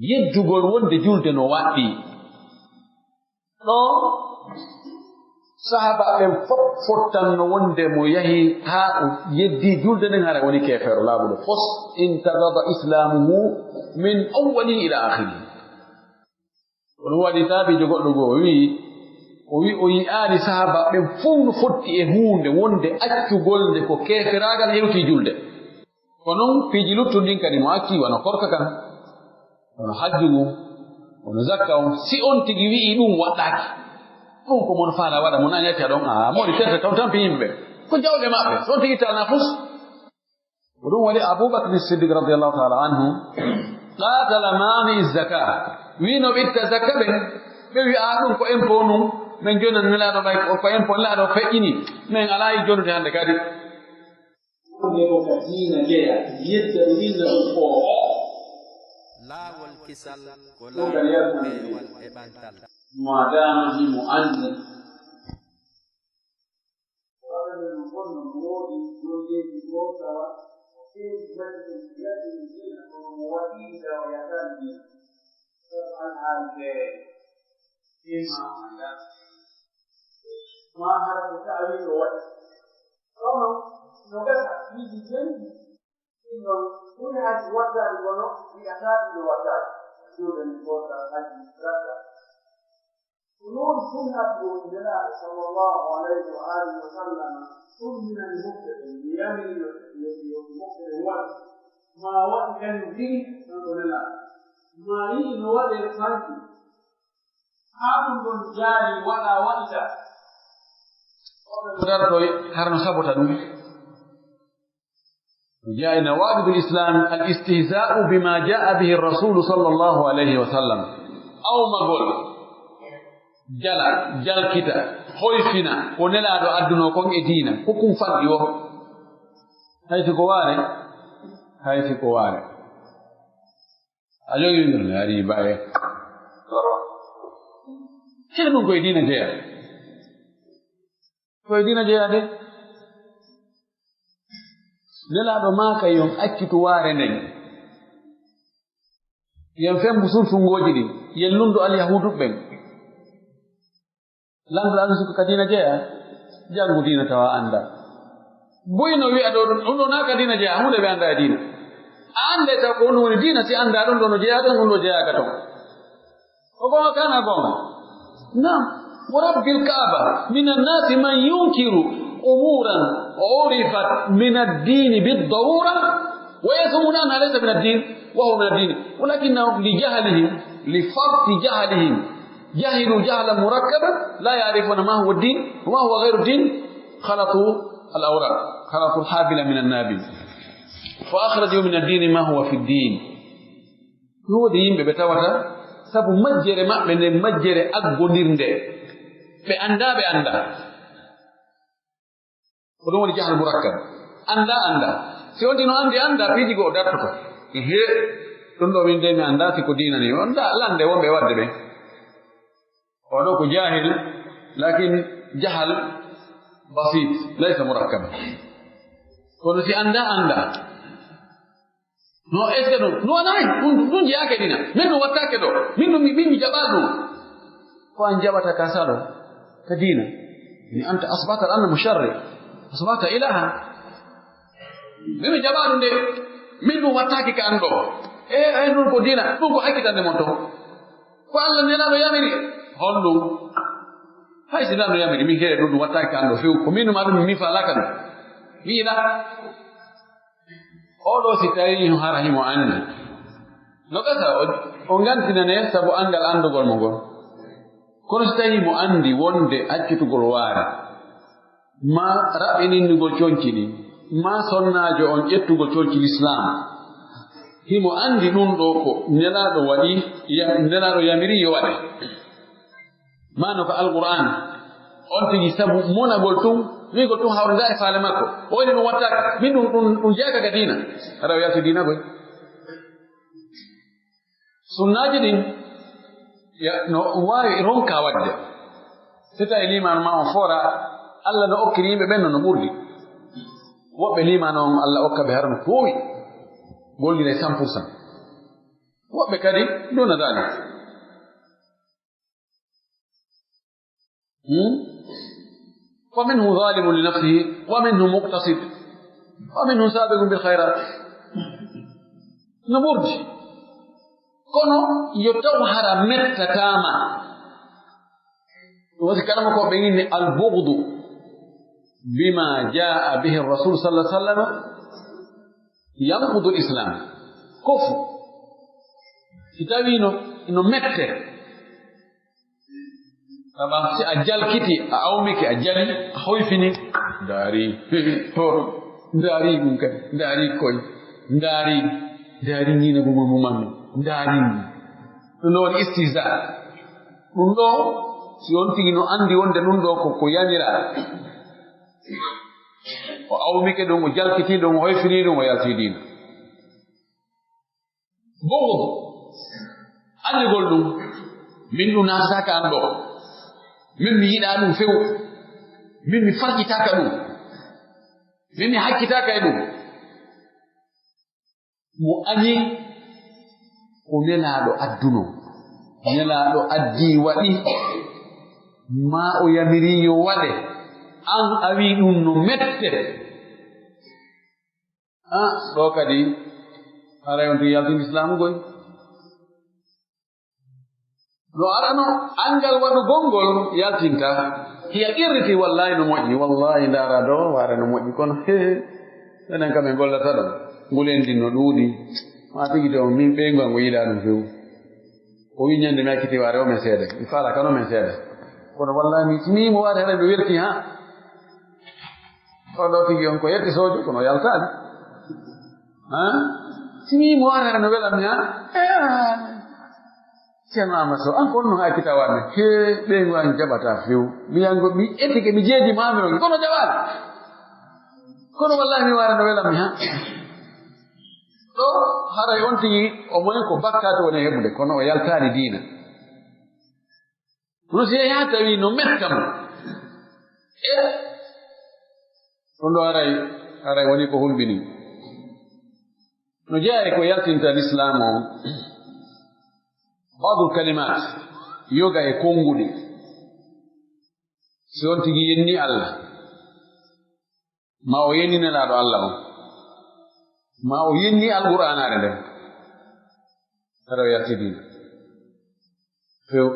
Yeddugol wonde julde no waɗɗii. Ɗo sahaaba ɓen fof fottanno wonde mo yahi haa o yeddii julde nden, hara woni keefeero laaɓuɗo. Fos intabada islaamuhu min awwalihi ila aakhirihi. Ko ɗum waɗi taabiijo goɗɗo goo o wi'i, o wi'i o yi'aali sahaaba ɓen fof no fotti e huunde wonde accugol nde ko keeferaagal hewtii julde. Ko non piiji luttuɗi ɗin kadi mo acci, wano korka kan, wano hajju ngun, wano zakka on, si on tigi wi'i ɗum waɗɗaaki, ɗum ko mon faala waɗa, mon ani acca ɗon, a mori terte ton tampi yimɓe, ko jawɗe maɓɓe, si on tigi talna fus. Ko ɗum waɗi Abu Bakr Siddiq radiyallahu ta'ala anhu, qatala mani zaka, wi'no ɓe itta zakka ɓen, ɓe wi'a ɗum ko impôt nun, men jonan Nelaaɗo ɓay ko impôt Nelaaɗo feƴƴini, men alaa e jonude hannde kadi. Wonde ko ka diina jeyaa, yedda ɗo inna ɗum ko. Laawol kisal ko laawol peewal e ɓantal. Maadaama himo anndi. Waɗande no bonno no woodi golleeji goo tawa o feewi waɗi ɗum yaltini diina, kono mo waɗii tawa yaltaani diina. Sabu alhaali feere, imma o anndaa. Maa hara ko ta'awiiɗo waɗi. Kono no gasa, piiji jeɗɗi ɗin non ɓuri hay si waɗdaani, kono wi'ataa ɗi no waɗdaani. Julde nden, gootal, hajji, rakka. Ko noon sunna ɗum Nelaaɗo sallallahu alayhi wa alihi wa sallam sunninani mofte ɗen, yamiri yo, yo, yo mofte ɗen waɗe. Maa waɗi kañum tigi, kanko Nelaaɗo. Maa yiɗi no waɗee fanti. Haa ɗum ɗon jaari waɗa waɗita. Woɓɓe ko dartoy, hara no sabota ɗum. Jaa e nawaaqidul Islaam, al istihzaa'u bimaa jaa'a bihi rasuulu sallallahu alayhi wa sallam. Awmagol, jala, jalkita, hoyfina, ko Nelaaɗo addunoo kon e diina, ko kun fanɗi wo. Hay si ko waare, hay si ko waare. A jogii ɗum, a arii baawe. Hino ɗum koye diina jeyaa. Koye diina jeyaa de. Nelaaɗo maaka, yon accitu waare nden. Yon fembu sunsungooji ɗin. Yon lundu alyahuudu ɓen. Lanɗo ɗan suka ka diina jeyaa. Janngu diina tawa anndaa. Buy no wi'a ɗoo, ɗum, ɗum ɗoo naa ka diina jeyaa, huunde ɓe anndaa e diina. A annday taw ko honɗum woni diina, si anndaa ɗum ɗoo no jeyaa ton, ɗum ɗoo jeyaaka ton. Ko goonga kaa naa goonga? Naam. ورب الكعبة من الناس من ينكر أمورا عرفت من الدين بالضرورة ويزعم أنها ليس من الدين وهو من الدين، ولكنهم لجهلهم، لفرط جهلهم، جهلوا جهلا مركبا، لا يعرفون ما هو الدين وما هو غير الدين، خلطوا الأوراق، خلطوا الحابل من النابل، فأخرجوا من الدين ما هو في الدين. No woodi yimɓe ɓe tawata sabu majjere maɓɓe nden, majjere aggondirnde, ɓe anndaa, ɓe anndaa. Ko ɗum woni jahal murakkab. Anndaa, anndaa. Si on tigi no anndi, anndaa, piiji goo o dartoto. Ehe, ɗum ɗoo min dey mi anndaa si ko diina nii. On anndaa lannde wonɓe e waɗde ɓen. Oo ɗoo ko jaahil, lakin jahal basit, laysa murakkab. Kono si anndaa, anndaa. No, est-ce que ɗum? No, wonaa ɗum, ɗum jeyaaka e diina. Min ɗum wattaake ɗoo. Min ɗum, min mi jaɓaa ɗum. Ko an jaɓata ka salo, ka diina. Ni anta asbahta al-anna musharri. Asbahta ilahan. Min mi jaɓaa ɗum de. Min ɗum wattaake ka an ɗoo. E, e, ɗum ko diina. Ɗum ko hakkitande mon ton. Ko Alla Nelaaɗo yamiri. Honɗum? Hay si Nelaaɗo yamiri, min kadi ɗum, ɗum wattaake ka an ɗoo few. Ko min ɗum, aɗum, min faalaaka ɗum. Mi yiɗaa. Oo ɗoo si tawii hara himo anndi, no gasa o, o ngantinanee sabu anngal anndugol mo ngol. Kono si tawii himo anndi wonde accitugol waare, maa raɓɓininnugol conci ɗin, maa sonnaajo on ƴettugol conci Lislaam, himo anndi ɗum ɗoo ko Nelaaɗo waɗi, ya-, Nelaaɗo yamiri yo waɗe. Maa no ko Alqur'aan, on tigi sabu monagol tun, wi'ugol tun hawridaa e faale makko. O wi'i ɗum wattaaka, min ɗum, ɗum, ɗum jeyaaka ka diina. Hara o yalti diina koy. Sunnaaji ɗin, ya, no waawi ronka waɗde. Si tawii liimaanu maa on fooraa, Alla no okkiri yimɓe ɓen no, no ɓurdi. Woɓɓe liimaanu on Alla okka ɓe hara no toowi. Gollira e cent pour cent. Woɓɓe kadi, duna dalik. Hmm? ومنهم ظالم لنفسه ومنهم مقتصد ومنهم سابق بالخيرات. No ɓurdi. Kono yo taw hara mettataa ma. Ɗum waɗi kala mo ko ɓe inni البغض بما جاء به الرسول صلى الله عليه وسلم ينقض الإسلام. Kofu. Si tawii no, no mette. Sabu si a jalkiti, a awmike, a jali, a hoyfini, ndaari, hoto, ndaari ɗum kadi, ndaari koy, ndaari, ndaari ñiinagol mo mo manno, ndaari. Ɗum ɗoo woni istihza. Ɗum ɗoo, si on tigi no anndi wonde ɗum ɗoo ko, ko yamiraa, o awmike ɗum, o jalkiti ɗum, o hoyfini ɗum, o yalti diina. Bughd, anndugol ɗum, min ɗum naatataa ka an ɗoo. Min mi yiɗaa ɗum few. Min mi farƴitaaka ɗum. Min mi hakkitaaka e ɗum. Mo añi ko Nelaaɗo addunoo. Nelaaɗo addii waɗi, maa o yamirii yo waɗe. An a wi'i ɗum no mette. Ah, ɗoo kadi, haray on tigi yaltini Islaamu koy. No arano, anngal waɗugol ngol yaltinta. Hiya qirriti, wallaahi no moƴƴi, wallaahi ndaara ɗoo, waare no moƴƴi, kono, he, he, enen kam en gollata ɗon. Ngulendi no ɗuuɗi, maa tigi ɗoo, min ɓeyngu an o yiɗaa ɗum few. O wi'i ñande mi acciti waare o men seede, mi faala kan o men seede. Kono wallaahi mi, mi mo waare haray mi welti, ha? Oo ɗoo tigi on ko yetti soojo, kono o yaltaali. Ha? Si mi mo ara no welam mi, ha? Eh, Ceerno Aamadu Sow, an ko honno haa kita waɗde? He, ɓeyngu an jaɓataa few. Mi yango, mi etike, mi jeedi ma, mi ronki. Kono jaɓaali. Kono wallahi mi wara no welam mi, ha? Ɗoo, haray on tigi, o moyen ko bakkaatu woni e heɓude, kono o yaltaani diina. Kono si yahi haa tawi no metta mo, e ɗum ɗoo haray, haray woni ko hulɓinii. No jeyaa e ko yaltinta lislaamu on, ba'dul kalimaat, yoga e konnguɗi. Si on tigi yenni Alla, Ma o yenni Nelaaɗo Alla on. Ma o yenni Alqur'aanaare nden. Hara o yalti diina. Few.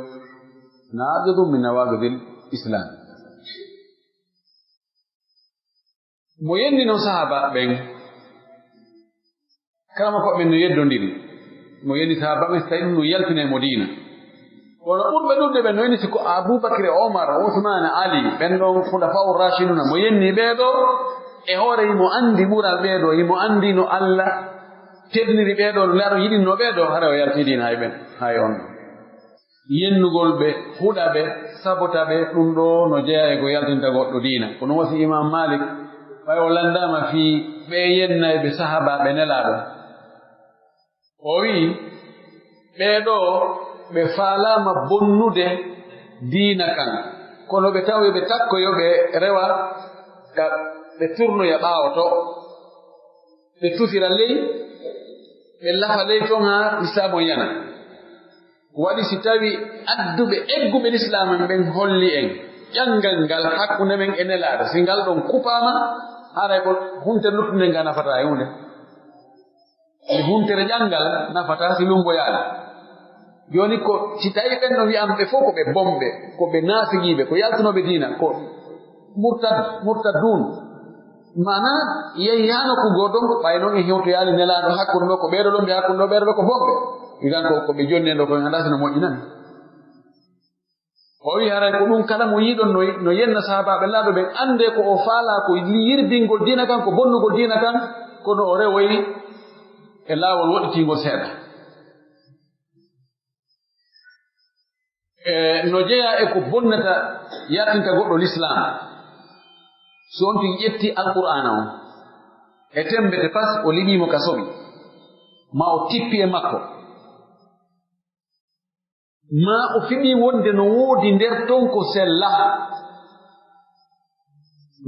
Naaqidun min nawaaqidil Islaam. Mo yenni non sahaabaaɓe ɓen, karamokooɓe ɓen no yeddondiri. Mo yenni sahaabaaɓe ɓen, si tawii ɗum no yaltina e mo diina. Kono ɓurɓe ɗuuɗude ɓen no yenni si ko Abuu Bakr e Omar, Usmaan, Ali, ɓen ɗon Khulafaa'ur Raashiduuna, mo yenni ɓee ɗoo, e hoore himo anndi ɓural ɓee ɗoo, himo anndi no Alla teddiniri ɓee ɗoo, no Nelaaɗo yiɗinno ɓee ɗoo, hara o yaltii diina hay ɓen, hay on ɗon. Yennugol ɓe, huɗa ɓe, sabota ɓe, ɗum ɗoo no jeyaa e ko yaltinta goɗɗo diina. Ko ɗum wasi Imaam Maalik, ɓay o lanndaama fii ɓee yennayɓe sahaabaaɓe Nelaaɗo. O wi'i, ɓee ɗoo, ɓe faalaama bonnude diina kan, kono ɓe tawi ɓe takkoyo ɓe rewa, ka ɓe turnoya ɓaawo to. Ɓe tufira ley, ɓe lafa ley ton haa Islaamu on yana. Waɗi si tawi adduɓe egguɓe Lislaamu en ɓen holli en ƴanngal ngal hakkunde men e Nelaaɗo, si ngal ɗon kupaama, haray ko huntere luttunde ngal nafataa e huunde. E huntere ƴanngal nafataa si lumboyaali. Jooni ko, si tawii ɓen no wi'an ɓe fof ko ɓe bomɓe, ko ɓe naasigiiɓe, ko yaltunooɓe diina, ko murtad-, murtadduun. Maanaa, yehi haa nokku goo ɗon, ɓay non en hewtoyaali Nelaaɗo hakkunde ɗoo ko ɓee ɗoo ɗon, ɓe hakkunde ɗoo, ɓee ɗoo ɗoo ko bomɓe. Idan ko, ko ɓe jonni en ɗoo ko en anndaa si no moƴƴinani. O wi'i haray ko ɗum kala mo yi'uɗon no, no yenna sahaabaaɓe Nelaaɗo ɓen, anndee ko o faalaa ko yirbingol diina kan, ko bonnugol diina kan, kono o rewoyi e laawol woɗɗitingol seeɗa. E no jeyaa e ko bonnata, yaltinta goɗɗo Lislaam. Si on tigi ƴetti Alqur'aana on, e temmbete pas o liɓii mo ka soɓi, maa o tippi e makko, maa o fiɓii wonde no woodi nder ton ko sella.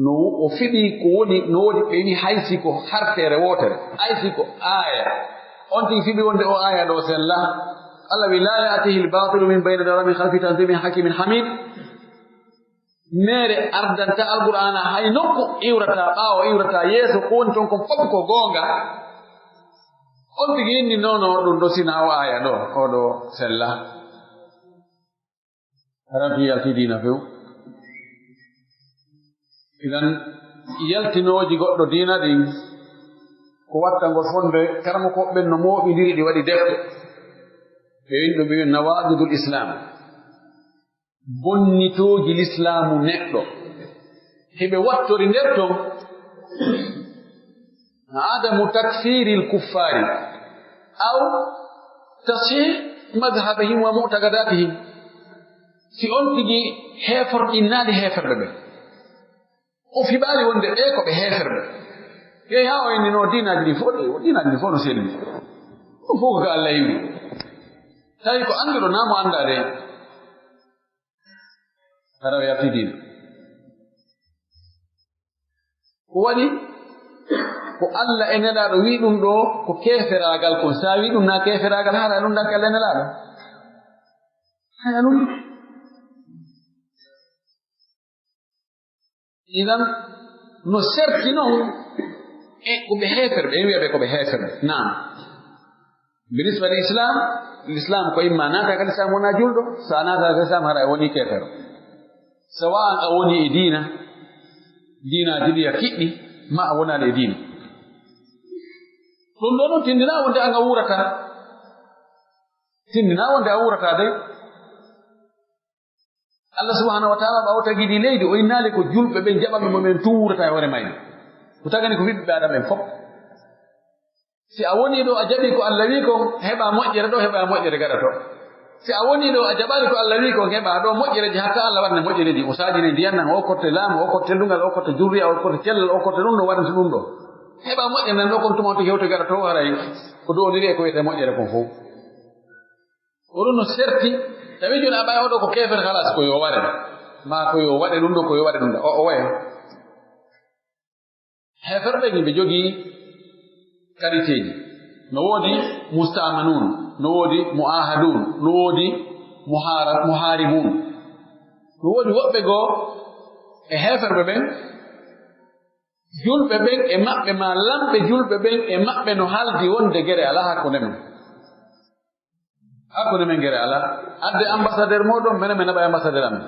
No wo-, o fiɓii ko woni, no woodi, ɓe wi'i hay si ko harfeere wootere, hay si ko aaya. On tigi fiɓii wonde o aaya ɗoo sella. Allah wi'i, "Laa ya'tiihi l-baatilu min bayni yadayhi wa laa min khalfihi, tanziilun min hakiimin hamiid." Meere ardanta Alqur'aana hay nokku iwrataa ɓaawo, iwrataa yeeso, ko woni ton kon fof ko goonga. On tigi inni, "Non, non, ɗum ɗoo sinaa o aaya ɗoo, oo ɗoo sella." Haray yaltii diina few. Idan, yaltinooji goɗɗo diina ɗin, ko wattangol fonde, karamokooɓe ɓen no mooɓindiri ɗi waɗi defte. Ɓe windi ɗum, ɓe wii Nawaaqidul Islaam. Bonnitooji Lislaamu neɗɗo. Hiɓe wattori nder ton, عدم تكفير الكفار أو تصحيح مذهبهم ومعتقداتهم. Si on tigi heeforɗinnaali heeferɓe ɓen, o fiɓaali wonde ɓee ko ɓe heeferɓe. Yehi haa o inni, "Non, diinaaji ɗin fof, diinaaji ɗin fof no selli. Ɗum fof ko ka Allah iwi." Tawi ko annduɗo naa mo anndaa de. Hara o yaltii diina. Ko waɗi? Ko Alla e Nelaaɗo wi'i ɗum ɗoo ko keeferaagal kon. Si a wi'i ɗum naa keeferaagal, hara a lunndaaki Alla e Nelaaɗo. Hara a lunndu. Idan, no serti non e ko ɓe heeferɓe, en wi'a ɓe ko ɓe heeferɓe. Naam. Binisba li Islam, Islam ko imma naata ka Islam wona julɗo, so a naata ka Islam hara a woni keefero. Sawa'an a woni e diina, diinaaji ɗi a kiɗɗi, ma a wonaali e diina. Ɗum ɗoo non tindinaa wonde an a wuurataa. Tindinaa wonde a wuurataa dey. Allah subhanahu wa ta'ala ɓaawo tagidi leydi, o innaali ko julɓe ɓen jaɓaɓe mo ɓen tun wuurata e hoore mayri. Ko tagani ko ɓiɓɓe Aadama ɓen fof. Si a woni ɗo a jaɓi ko Allah wi kon, heɓa moƴƴere ɗo, heɓa moƴƴere gaɗa to. Si a woni ɗo a jaɓaali ko Allah wi kon, heɓa ɗo moƴƴereji hatta Allah waɗna moƴƴereji. O saajine ndiyan nan, o okkorte laamu, o okkorte teddungal, o okkorte jurriya, o okkorte cellal, o okkorte ɗum ɗo, waɗante ɗum ɗo. Heɓa moƴƴere nan ɗo kon tuma on to hewto gaɗa to, haray ko do'ondiri e ko wiyetee moƴƴere kon fof. Ko ɗum no serti, tawi jooni a ɓay oɗo ko keefeer, halas, ko yo waɗe. Maa ko yo waɗe ɗum ɗo, ko yo waɗe ɗum ɗo. O, o waye. Heeferɓe ɓe jogii qualitéji. No woodi musta'manuun, no woodi mu'aahadun, no woodi muhaara-, muhaaribuun. No woodi woɓɓe goo e heeferɓe ɓen, Julɓe ɓen e maɓɓe, maa lamɓe julɓe ɓen e maɓɓe no haldi wonde gere alaa hakkunde men. Hakkunde men gere alaa. Adde ambassadeur mooɗon, menen men naɓa ambassadeur amen.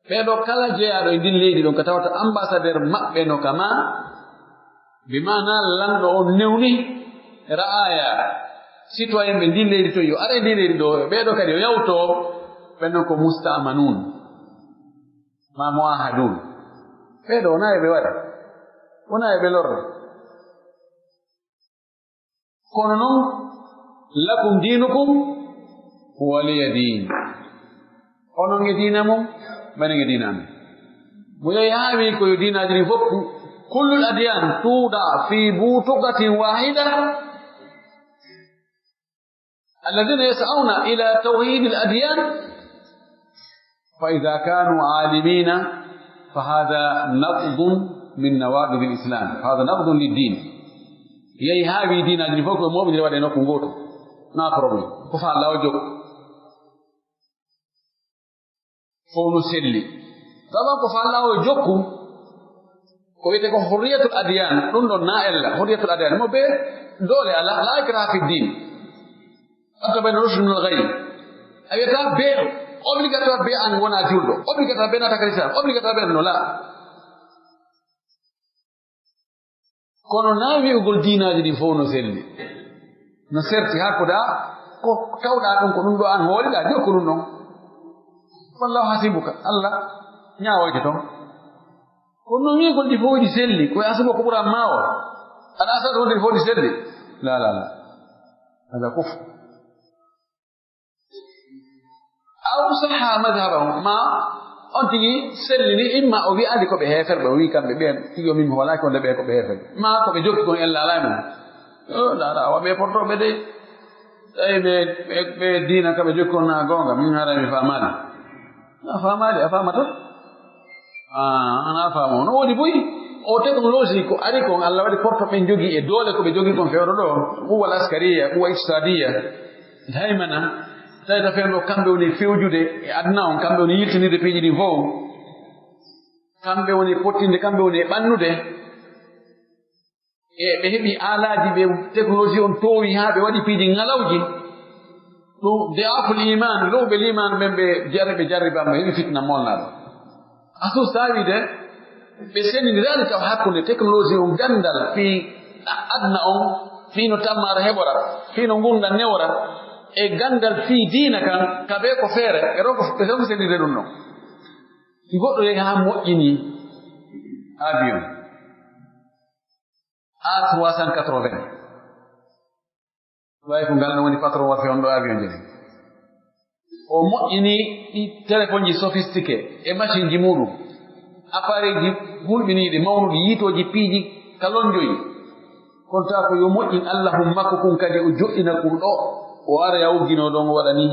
Ɓee ɗoo kala jeyaaɗo e ndin leydi ɗon ka tawata ambassadeur maɓɓe no ka maa, bi maanaa lanɗo on newni ra'aaya citoyen ɓe ndin leydi ton yo ar e ndin leydi ɗoo, ɓee ɗoo kadi yo yawtoo, ɓen non ko musta'manuun, maa mu'ahaduun. Ɓee ɗoo wonaa e ɓe wara, wonaa e ɓe lorra. Kono non, lakum diinukum waliya diin. Onon e diina mon, menen e diina amen. Mo yehi haa wi'i ko yo diinaaji ɗin fof, kullul adiyaan tuuda fii butuqatin waahida. Alladina yas'awna ila tawhidil adiyaan. Fa idha kanu alimina, fa hadha naqdun min nawaqidil islam. Fa hadha naqdun lid din. Yehi haa wi'i diinaaji ɗin fof ko mooɓindire waɗe nokku gooto. Na problème. Ko fa Allah o jokku. Fof no selli. Sabu ko fa Allah o jokku. Ko wi'ete ko hurriyatul adiyaan. Ɗum ɗon na ella. Hurriyatul adiyaan. Mo be doole Allah. La ikraha fi din. Hatta bayna rushd min al-ghayy. A wiyata be obligatoire be an wona julɗo. Obligatoire be nata ka l'islam. Obligatoire be no la. Kono na wi'ugol diinaaji ɗin fof no selli. No serti hakkude a ko tawɗa ɗum ko ɗum ɗo an hooliɗa jokku ɗum ɗon. Wallahu hasibuka. Allah ñaawoyte ton. Kono non wi'ugol ɗi fof ɗi selli. Ko e asuba ko ɓura maawa. Aɗa asar wonde ɗi fof ɗi selli. La, la, la. Hada kufr. Aw saha madhhabahum, ma on tigi sellini, imma o wi'aali ko ɓe heeferɓe, o wi'i kamɓe ɓeen, tigi o min mi hoolaaki wonde ɓe ko ɓe heeferɓe. Ma ko ɓe jokki kon ella alaa e mum. Yo, ndaara, awa ɓe portooɓe de. Tawi ɓe, ɓe, ɓe diina ka ɓe jokki kon na goonga, min haray mi faamaali. A faamaali, a faamata? Ah, ana faama. No woni buy? O technologie ko ari kon, Allah waɗi porto ɓen jogii e doole ko ɓe jogii kon fewndo ɗo. Quwwal askariya, quwwa iqtisadiya, haymana. Tawi ta fewndo kamɓe woni fewjude e aduna on, kamɓe woni yiltinirde piiji ɗin fow. Kamɓe woni pottinde, kamɓe woni e ɓannude. E ɓe heɓi aalaaji, ɓe technologie on toowi haa ɓe waɗi piiji ŋalawji. Ɗum di'aful iman, luuɓe liman ɓen ɓe jarri-, ɓe jarribama, ɓe heɓi fitna molnaaɗo. Asu saawi de, ɓe senndiraali taw hakkunde technologie on, ganndal fii a-, aduna on, fii no tammaare heɓora, fii no ngurndan newora, e ganndal fii diina kan, ka ɓe ko feere, ɓe ronko, ɓe ronko senndinde ɗum non. Si goɗɗo yehi haa moƴƴini avion, A trois cent quatre-vingts. Way ko ngal ɗon woni patron wa fewndo avion je. O moƴƴini ɗi téléphone ji sophistiqué e machine ji muɗum. Appareil ji hulɓiniiɗi, mawnuɗi, yiitooji piiji ka lonjoyi. Kono tawa ko yo moƴƴin Allahumma ko kun kadi o joɗɗina kun ɗo. O ara ya uggino ɗon o waɗa ni.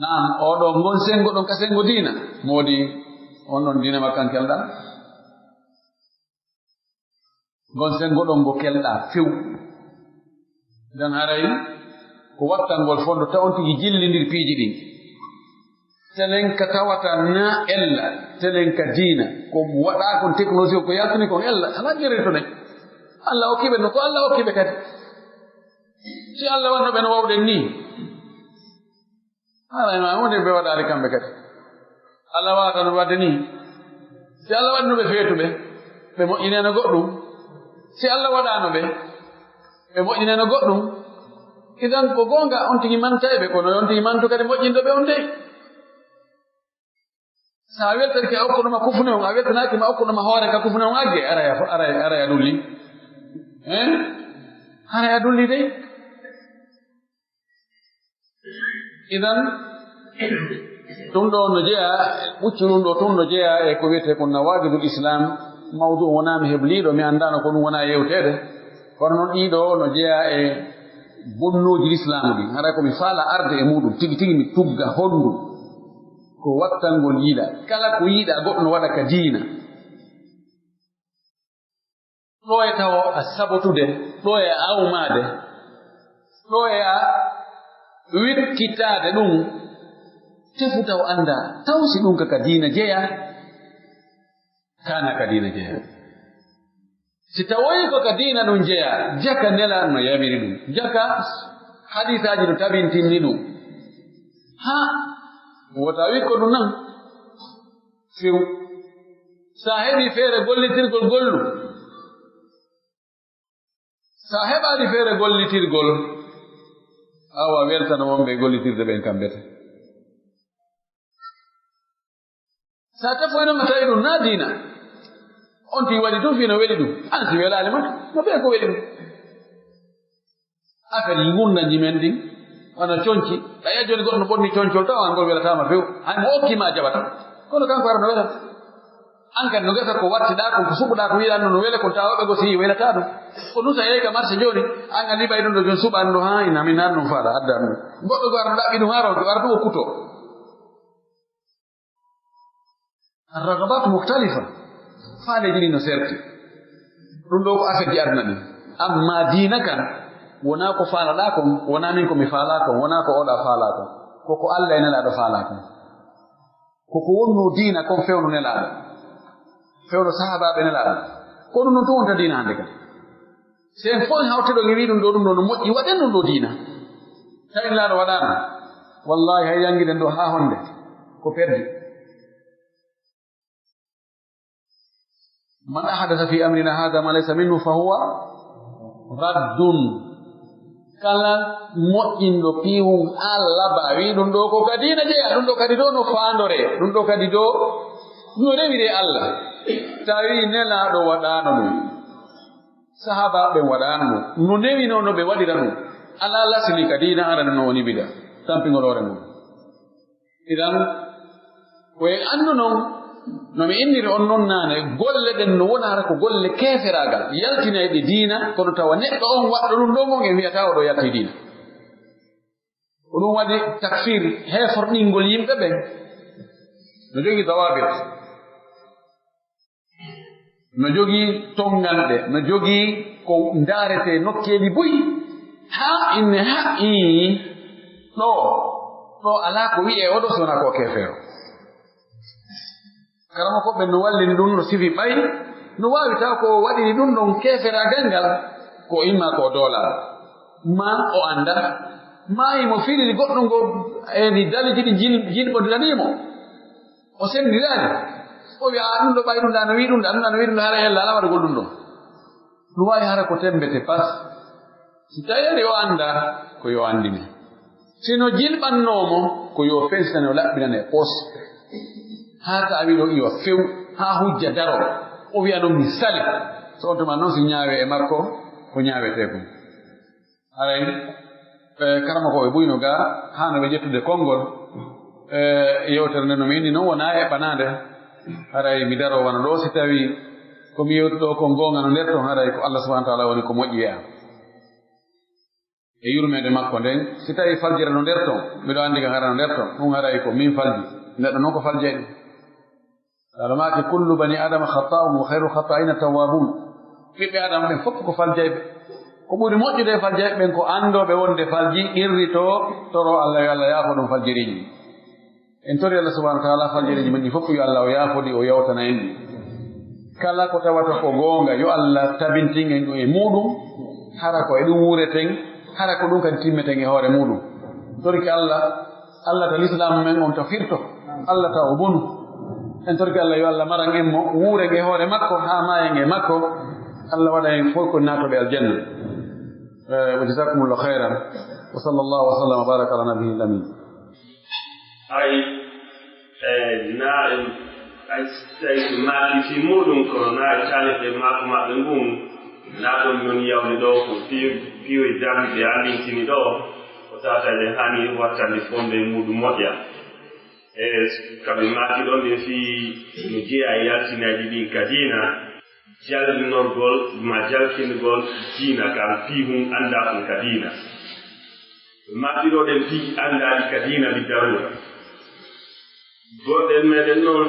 Naam, oo ɗoo ngon senngo ɗon ka senngo diina. Moodi, on ɗon diina makkan kelɗaa? Ngon senngo ɗon ngo kelɗaa few. Nden haray ko wattangol fondo taw on tigi jillindir piiji ɗin. Telen ka tawata na ella, telen ka diina. Ko waɗaa kon technologie ko yaltini kon ella, alaa jerito ne. Allah okki ɓe no ko Allah okki ɓe kadi. Si Allah wanno ɓe no wawɗen nii. Haray ma woni ɓe waɗaali kamɓe kadi. Allah waawata no waɗde nii. Si Allah waɗino ɓe feetuɓe, ɓe moƴƴineno goɗɗum. Si Allah waɗaano ɓe, ɓe moƴƴineno goɗɗum. Idan ko goonga on tigi mantay ɓe, kono on tigi mantu kadi moƴƴinɗo ɓe on dey. Sa weltake a okkuɗoma kufune on, a weltanake ma okkuɗoma hoore ka kufune on agge, aray a, aray, aray a dulli. Hein? Aray a dulli dey. Idan, ɗum ɗo no jeyaa, ɓuccu ɗum ɗo tun no jeyaa e ko wiyetee ko nawaqidul Islam, mawdu wonaa mi hebliiɗo, mi anndaano ko ɗum wonaa yewteede. Kono noon ɗii ɗo no jeyaa e bonnooji Lislaamu ɗin. Haray ko mi faala arde e muuɗum, tigi tigi mi tugga honndu ko wattangol yiɗa. Kala ko yiɗa goɗɗo no waɗa ka diina. Ɗo e tawo a sabotude, ɗo e a awmaade, ɗo e a wikkitaade ɗum. Tefu taw anndaa, taw si ɗum ka, ka diina jeyaa, kaana ka diina jeyaa. Si tawoyi ko ka diina ɗum jeyaa, jaka Nelaaɗo no yamiri ɗum, jaka hadiisaaji no tabintinni ɗum. Haa, wota wi ko ɗum nan, few. Sa heɓi feere gollitirgol, gollu. Sa heɓaali feere gollitirgol, awa weltano wonɓe e gollitirde ɓen kamɓe tan. Sa tefoyno ma tawi ɗum na diina, on tigi waɗi ɗum fii no weli ɗum. An si welaali ma, no ɓe ko weli ɗum. Affaire yi ngurndanji men ɗin, wano conci, a yi'a jooni goɗɗo no ɓorni concol, tawa an ngol welataama few. Hay mo okki ma jaɓata. Kono kanko ara no wela. An kadi no gasa ko wattiɗaa kon, ko suɓuɗaa kon, yiɗaa no wele kon, tawa ɓe go si welataa ɗum. Ko ɗum sa yehi ka marché jooni, an a liɓay ɗum ɗo jooni, suɓan ɗum haa ina, min nan ɗum faala, addan ɗum. Goɗɗo go ara no ɗaɓɓi ɗum haa ronki, ara ɗum o kuto. Ar-raghabat mukhtalifa. Faaleeji ɗin no serti. Ɗum ɗo ko affaire ji aduna ɗin. Amma diina kan, wonaa ko faalaɗaa kon, wonaa min ko mi faalaa kon, wonaa ko oɗa faalaa kon. Ko ko Alla e Nelaaɗo faalaa kon. Ko ko wonnoo diina kon fewndo Nelaaɗo, fewndo sahaabaaɓe Nelaaɗo. Ko ɗum ɗon tun wonta diina hannde kan. Si en fow en hawti ɗon e wii ɗum ɗo, ɗum ɗo no moƴƴi, waɗen ɗum ɗo diina. Tawi Nelaaɗo waɗaano. Wallaahi hay janngiɗen ɗo haa honde, ko perdi. Man ahdatha fi amrina hadha ma laysa minhu fa huwa raddun. Kala moƴƴinɗo piihun Alla ba wii ɗum ɗo ko ka diina jeyaa, ɗum ɗo kadi ɗo no faandoree, ɗum ɗo kadi ɗo no rewiree Alla. Tawi Nelaaɗo waɗaano ɗum, sahaabaaɓe ɓen waɗaano ɗum, no newinoo no ɓe waɗira ɗum, alaa lasli ka diina, arani no woni bida, tampingol hoore mum. Idan, ko en anndu non, no mi inniri on non naane, golle ɗen no wona hara ko golle keeferaagal, yaltinayɗe diina, kono tawa neɗɗo on waɗɗo ɗum ɗon on, en wi'ata o ɗo yalti diina. Ko ɗum waɗi takfir, heeforɗingol yimɓe ɓen, no jogii dawaabit. No jogii tonnganɗe, no jogii ko ndaaretee nokkeeli buy, haa inne haqqii ɗo, ɗo alaa ko wi'ee oo ɗo si wonaa ko keefeero. Karamokooɓe no wallini ɗum, no sifi ɓay, no waawi taw ko waɗini ɗum ɗon keeferaagal ngal, ko imma ko doolaa, maa o anndaa, maa himo filiri goɗɗum ngo e ɗi daliiji ɗi jin-, jinɓondiraani mo. O senndiraani. O wi'a, "Aa, ɗum ɗo ɓay ɗum ɗa no wi'i ɗum ɗa, ɗum ɗa no wi'i ɗum ɗa, hara ella alaa waɗugol ɗum ɗo." Ɗum waawi hara ko temmbete pas. Si tawii ari o anndaa, ko yo anndine. Si no jilɓannoo mo, ko yo fensitane, o laɓɓinane e poos. Haa ka a wi'i ɗo iyo few, haa hujja daroo. O wi'a non mi sali. So on tuma non si ñaawee e makko, ko ñaawetee kon. Haray, e, karamokooɓe buy no gaa, haano ɓe ƴettude konngol. E, yewtere nde no mi inni non wonaa eɓɓanaande. Haray mi daroo wano ɗoo, si tawii ko mi yewti ɗoo kon goonga no nder ton, haray ko Allah subhanahu wa ta'ala woni ko moƴƴi e an. E yurmeende makko nden, si tawii faljere no nder ton, miɗo anndi kan hara no nder ton, ɗum haray ko min falji. Neɗɗo non ko faljay ɗum. Laɗo maaki, "Kullu bani Adama khatta'un wa khayrul khatta'ina tawwabun." Ɓiɓɓe Adama ɓen fof ko faljayɓe. Ko ɓuri moƴƴude e faljayɓe ɓen ko anndooɓe wonde falji, qirritoo, toroo Allah yo Allah yaafo ɗum faljeriiji. En tori Allah subhanahu wa ta'ala faljeriiji men ɗi fof yo Allah o yaafo ɗi, o yawtana en ɗi. Kala ko tawata ko goonga, yo Allah tabintin en ɗum e muuɗum, hara ko e ɗum wuureten, hara ko ɗum kadi timmeten e hoore muuɗum. Torki Allah, Allah ta lislaamu men on ta firto, Allah ta o bonu. En torki Allah yo Allah maran en mo, wuuren e hoore makko, haa maayen e makko. Allah waɗa en fof ko naatooɓe aljanna. Eh, wa jazakumullahu khairan. Wa sallallahu wa sallam wa baraka ala nabiyil amin. Ay, eh, na, ay, tawi ko maaki fii muuɗum kono na e taaliɓe maako maɓɓe ngun, na ɗon non yawde ɗo ko piiw-, piiwoy darnde allintini ɗo, ko tawata eɗen haani wattande fonnde e muuɗum moƴƴa. E kaɓe maaki ɗon ɓe fii no jeyaa e yaltinaaji ɗin ka diina, jalnorgol ma jalkingol diina kan fii hun anndaa kun ka diina. Ɓe maaki ɗo ɗen piiji anndaaɗi ka diina bi daruura. Goɗɗen meɗen non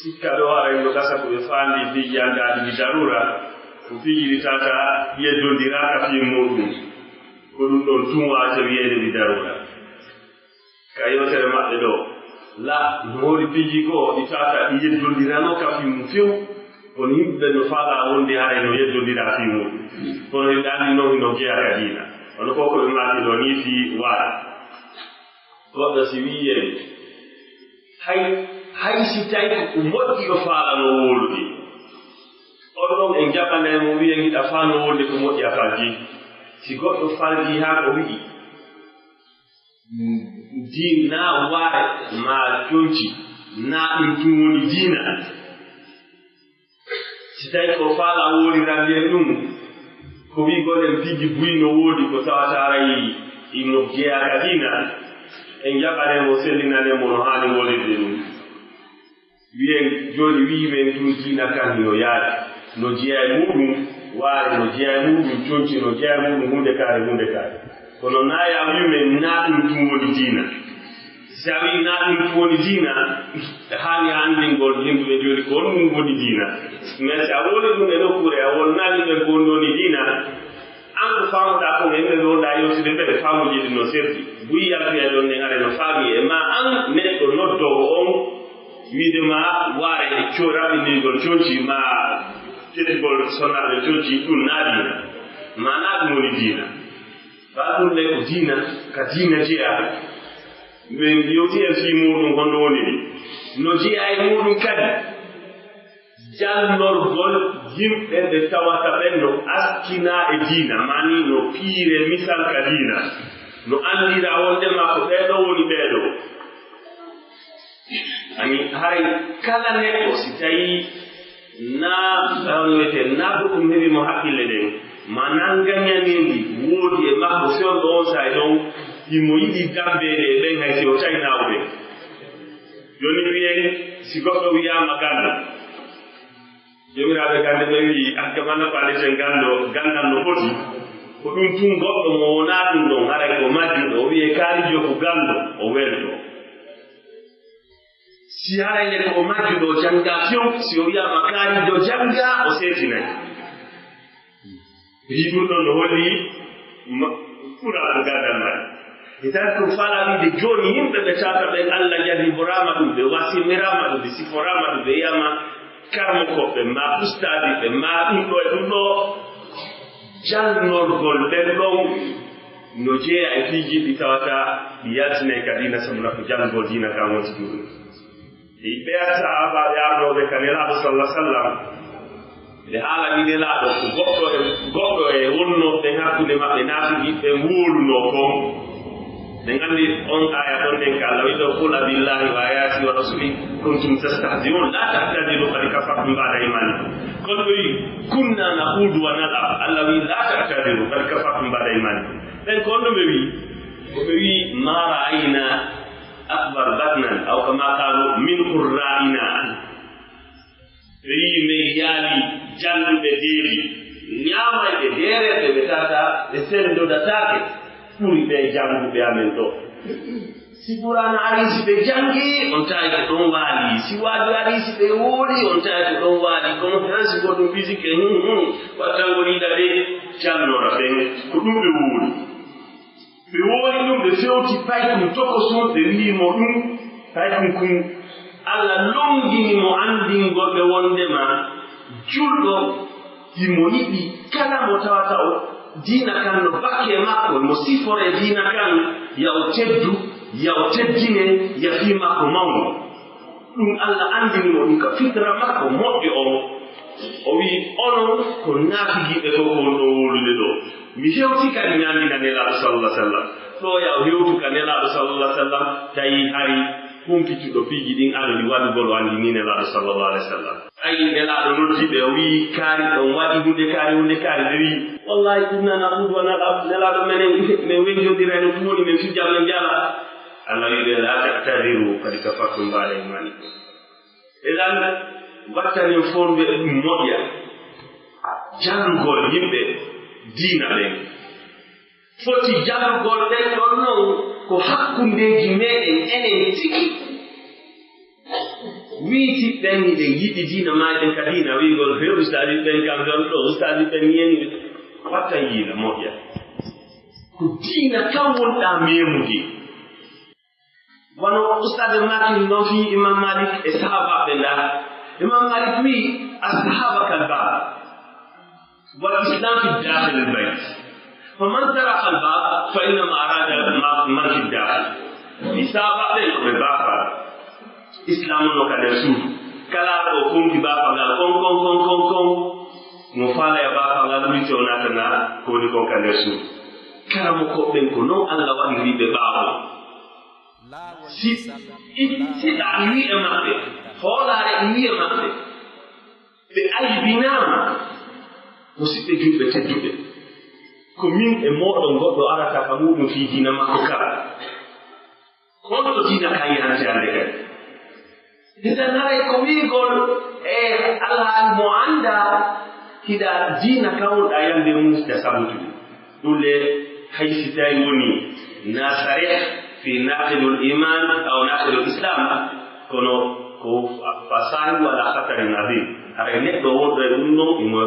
sikka ɗo haray no gasa ko ɓe faandi piiji anndaaɗi bi daruura, ko piiji ɗi tata yeddondiraaka fii muuɗum. Ko ɗum ɗon tun waawata wi'eede bi daruura. Ka yewtere maɓɓe Ɗo, la, no woodi piiji goo ɗi tawata ɗi yeddondirano ka fii mum few, kono yimɓe ɓen no faalaa wonde haray no yeddondira fii mum. Kono hiɓe anndi non hino jeyaa ka diina. Kono ko ko ɓe maaki ɗo nii fii waare. Goɗɗo si wi'i en, hay, hay si tawi ko ko moƴƴi o faalano wowlude, on ɗon en jaɓanay mo, wi'en hiɗa faalno wowlude ko moƴƴi a faalji. Si goɗɗo faalji haa ko wi'i, Diina waare maa conci, naa ɗum tun woni diina. Si tawi ko faala wowlirande en ɗum, ko wi'ugol en piiji buy no woodi ko tawata haray ino jeyaa ka diina, en jaɓanay mo, sellinanen mo no haani wowlirde ɗum. Wi'en jooni, wi'i men tun diina kan hino yaadi, no jeyaa e muuɗum, waare no jeyaa e muuɗum, conci no jeyaa e muuɗum, huunde kaare, huunde kaare. Kono naa yo a wi'u men naa ɗum tun woni diina. Si a wi'ii naa ɗum tun woni diina, haani a anndingol yimɓe ɓe jooni ko honɗum woni diina. Mais si a wowlii ɗum e nokkuure, a wowlinaali ɓe ko honɗum woni diina, an ko faamuɗaa kon, e ɓe wonɗaa yewtude ɓe, faamuuji ɗin no serti. Buy yaltoya ɗon nden, haray no faami e maa an neɗɗo noddoowo on, wiide ma waare e co-, raɓɓinirgol conci, maa teddugol sonnaaɓe conci, ɗum naa diina. Maa naa ɗum woni diina. Baa ɗum ne ko diina, ka diina jeyaa. Min yewti en fii muuɗum honno woni ni. No jeyaa e muuɗum kadi. Jalnorgol yimɓe ɓe tawata ɓen no askinaa e diina, maani no piiree misal ka diina, no anndiraa wonndema ko ɓee ɗoo woni ɓee ɗoo. Ani, haray kala neɗɗo, si tawii naa, on wiyete, naa goɗɗum heɓi mo hakkille ɗen, maa naa ngañanendi woodi e makko, fewndo on saa'i ɗon, himo yiɗi dambeede e ɓen, hay si o taynaawo ɓen. Jooni wi'en, si goɗɗo wi'aama ganndo, joomiraaɓe gannde ɓen wi'i, "Ahka mana ko aleten ganndo, ganndal no foti, ko ɗum tun goɗɗo mo wonaa ɗum ɗon, haray ko majjuɗo, o wi'ee kaarijo ko ganndo, o welto." Si haray ne ko majjuɗo o janngaa few, si o wi'aama kaarijo janngaa, o seetinay. Fii ɗum ɗon no holli ma-, ɓuraaɗo gardal mari. Hitan ko faalaa wiide jooni yimɓe ɓe tawata ɓen Alla jarriboraama ɗum, ɓe wasimiraama ɗum, ɓe siforaama ɗum, ɓe wi'aama karmokooɓe, maa ustaadiiɓe, maa ɗum ɗoo e ɗum ɗoo. Jalnorgol ɓen ɗon no jeyaa e piiji ɗi tawata ɗi yaltinay ka diina, sabu na ko jalnugol diina kan wonti ɗum. Ɓeya sahaabaaɓe arnooɓe ka Nelaaɗo, sallallaahu alayhi wa sallam, nde haala ɗi Nelaaɗo, ko goɗɗo e, goɗɗo e wonnoo ɓen hakkunde maɓɓe, naafiqi ɓen wowlunoo kon. Ɓe nganndi on aaya ɗon nden ka Alla wi'i ɗo, "Qul abillaahi wa aayaatihi wa rasuulihi kuntum tastahzi'uun, laa ta'taziruu qad kafartum ba'da iimaanikum." Kono ɓe wi'i, "Kunnaa nakhuudu wa nal'ab." Alla wi'i, "Laa ta'taziruu qad kafartum ba'da iimaanikum." Ɓen ko honɗum ɓe wi'i? Ko ɓe wi'i, "Maa ra'aynaa akbar batnan, aw kama qaalu, min qurra'ina." Ɓe wi'i, "Men yi'aali jannduɓe deedi, ñaamayɓe, deereeɓe, ɓe tata, ɓe senndodataake, ɓuri ɓee jannguɓe amen ɗoo." Si Qur'aana arii, si ɓe janngii, on tawi ko ɗon waali. Si waaju arii, si ɓe wooli, on tawi ko ɗon waali. Kono han si goɗɗum ɓisike, hum, hum, wattangol yiɗa ɓe jannora ɓen, ko ɗum ɓe wooli. Ɓe wooli ɗum, ɓe fewti paykun tokosum, ɓe wi'i mo ɗum, paykun kun, Alla longini mo anndingol ɓe wonndema julɗo himo yiɗi kala mo tawata o diina kan no bakkee makko, mo siforee diina kan, ya o teddu, ya o teddine, ya fii makko mawnu. Ɗum Alla anndini mo ɗum ka fitra makko moƴƴo on. O wi'i, "Onon ko naafigiiɓe ko, ko on ɗon wowlude ɗoo." Mi hewti kadi mi anndina Nelaaɗo, sallallaahu alayhi wa sallam. Ɗoo ya o hewtu ka Nelaaɗo, sallallaahu alayhi wa sallam, tawi hari humpituɗo piiji ɗin aɗo ɗi waɗugol, o anndini Nelaaɗo, sallallaahu alayhi wa sallam. Tawi Nelaaɗo noddi ɓe, o wi'i, "Kaari, on waɗi huunde kaari, huunde kaari." Ɓe wi'i, "Wallaahi, kunna nakhuudu wa nal'ab." Nelaaɗo, menen, men wennjondiray no ɗum woni, men fija, men jala. Alla wi'i ɓe, "Laa ta'taziruu qad kafartum ba'da iimaanikum." Idan, wattanen foondu e ɗum moƴƴa. Jallugol yimɓe diina ɓen. Foti jallugol ɓen ɗon non ko hakkundeeji meɗen enen tigi. Wiiti ɓen hiɗen yiɗi diina, maa eɗen ka diina, wi'ugol, "He ustaadi ɓen kam ɗon ɗo, ustaadi ɓen ni en." Wattan yiila moƴƴa. Ko diina kan wonɗaa meemude. Wano Ustaad maaki non fii Imam Malik e sahaabaaɓe ndaa. Imam Malik wi'i, "As-sahaba kal baab, wal islam fi daakhil al bayt. Fa man taraka al baab, fa innama arada ma, man fi daakhil." Fii sahaabaaɓe ko ɓe baafal. Islam no ka nder suudu. Kala ko konki baafal ngal kon, kon, kon, kon, kon. Mo faala ya baafal ngal wuli to natana ko woni kon ka nder suudu. Karamokooɓe ɓen ko non Allah waɗiri ɓe ɓaawo. Si, si ɗa iwi e maɓɓe, hoolaare iwi e maɓɓe, ɓe aybinaama, musiɓɓe julɓe tedduɓe. Ko min e mooɗon goɗɗo arata ka muuɗum fii diina makko ka. Honto diina kan yahante hande kadi? Hita naray ko wi'ugol, e alhaali mo anndaa, hiɗa diina kan wonɗaa yande mum, hiɗa sabutude. Ɗun le, hay si tawi woni na sarih fi naqidul iman aw naqidul islam, kono ko fa-, fa saahibu ala khatarin azim. Haray neɗɗo wonɗo e ɗun ɗon, imo,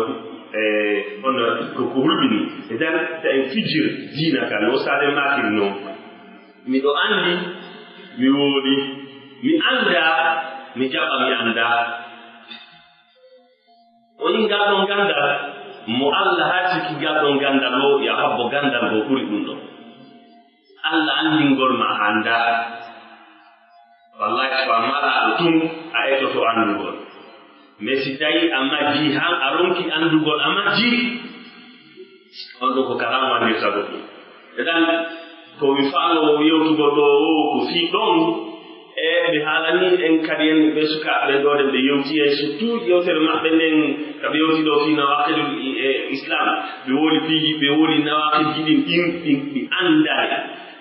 e, kono ko, ko hulɓini. E tan, tawi fijir diina kan, no Ustaad maakiri non. Miɗo anndi, mi wooɗi. Mi anndaa, mi jaɓa, mi anndaa. O wi'i ngal ɗon ganndal, mo Allah hacciki ngal ɗon ganndal ɗoo, yo a habbo ganndal goo ɓuri ɗun ɗon. Allah anndingol ma a anndaa. Wallahi, ko a malaaɗo tun, a etoto anndugol. Mais si tawii a majjii han, a ronki anndugol, a majjii, on ɗon ko karaama anndirta goɗɗum. E ɗan, ko mi faalnoo yewtugol ɗoo, o, ko fii ɗon, e ɓe haalanii en kadi en ɓe sukaaɓe ɓen ɗoo, ɗen ɓe yewti e surtout yewtere maɓɓe nden, ka ɓe yewti ɗoo fii nawaaqidul i-, e Islam. Ɓe woni piiji, ɓe woni nawaaqidji ɗin, ɗin, ɗin, ɗi anndaa.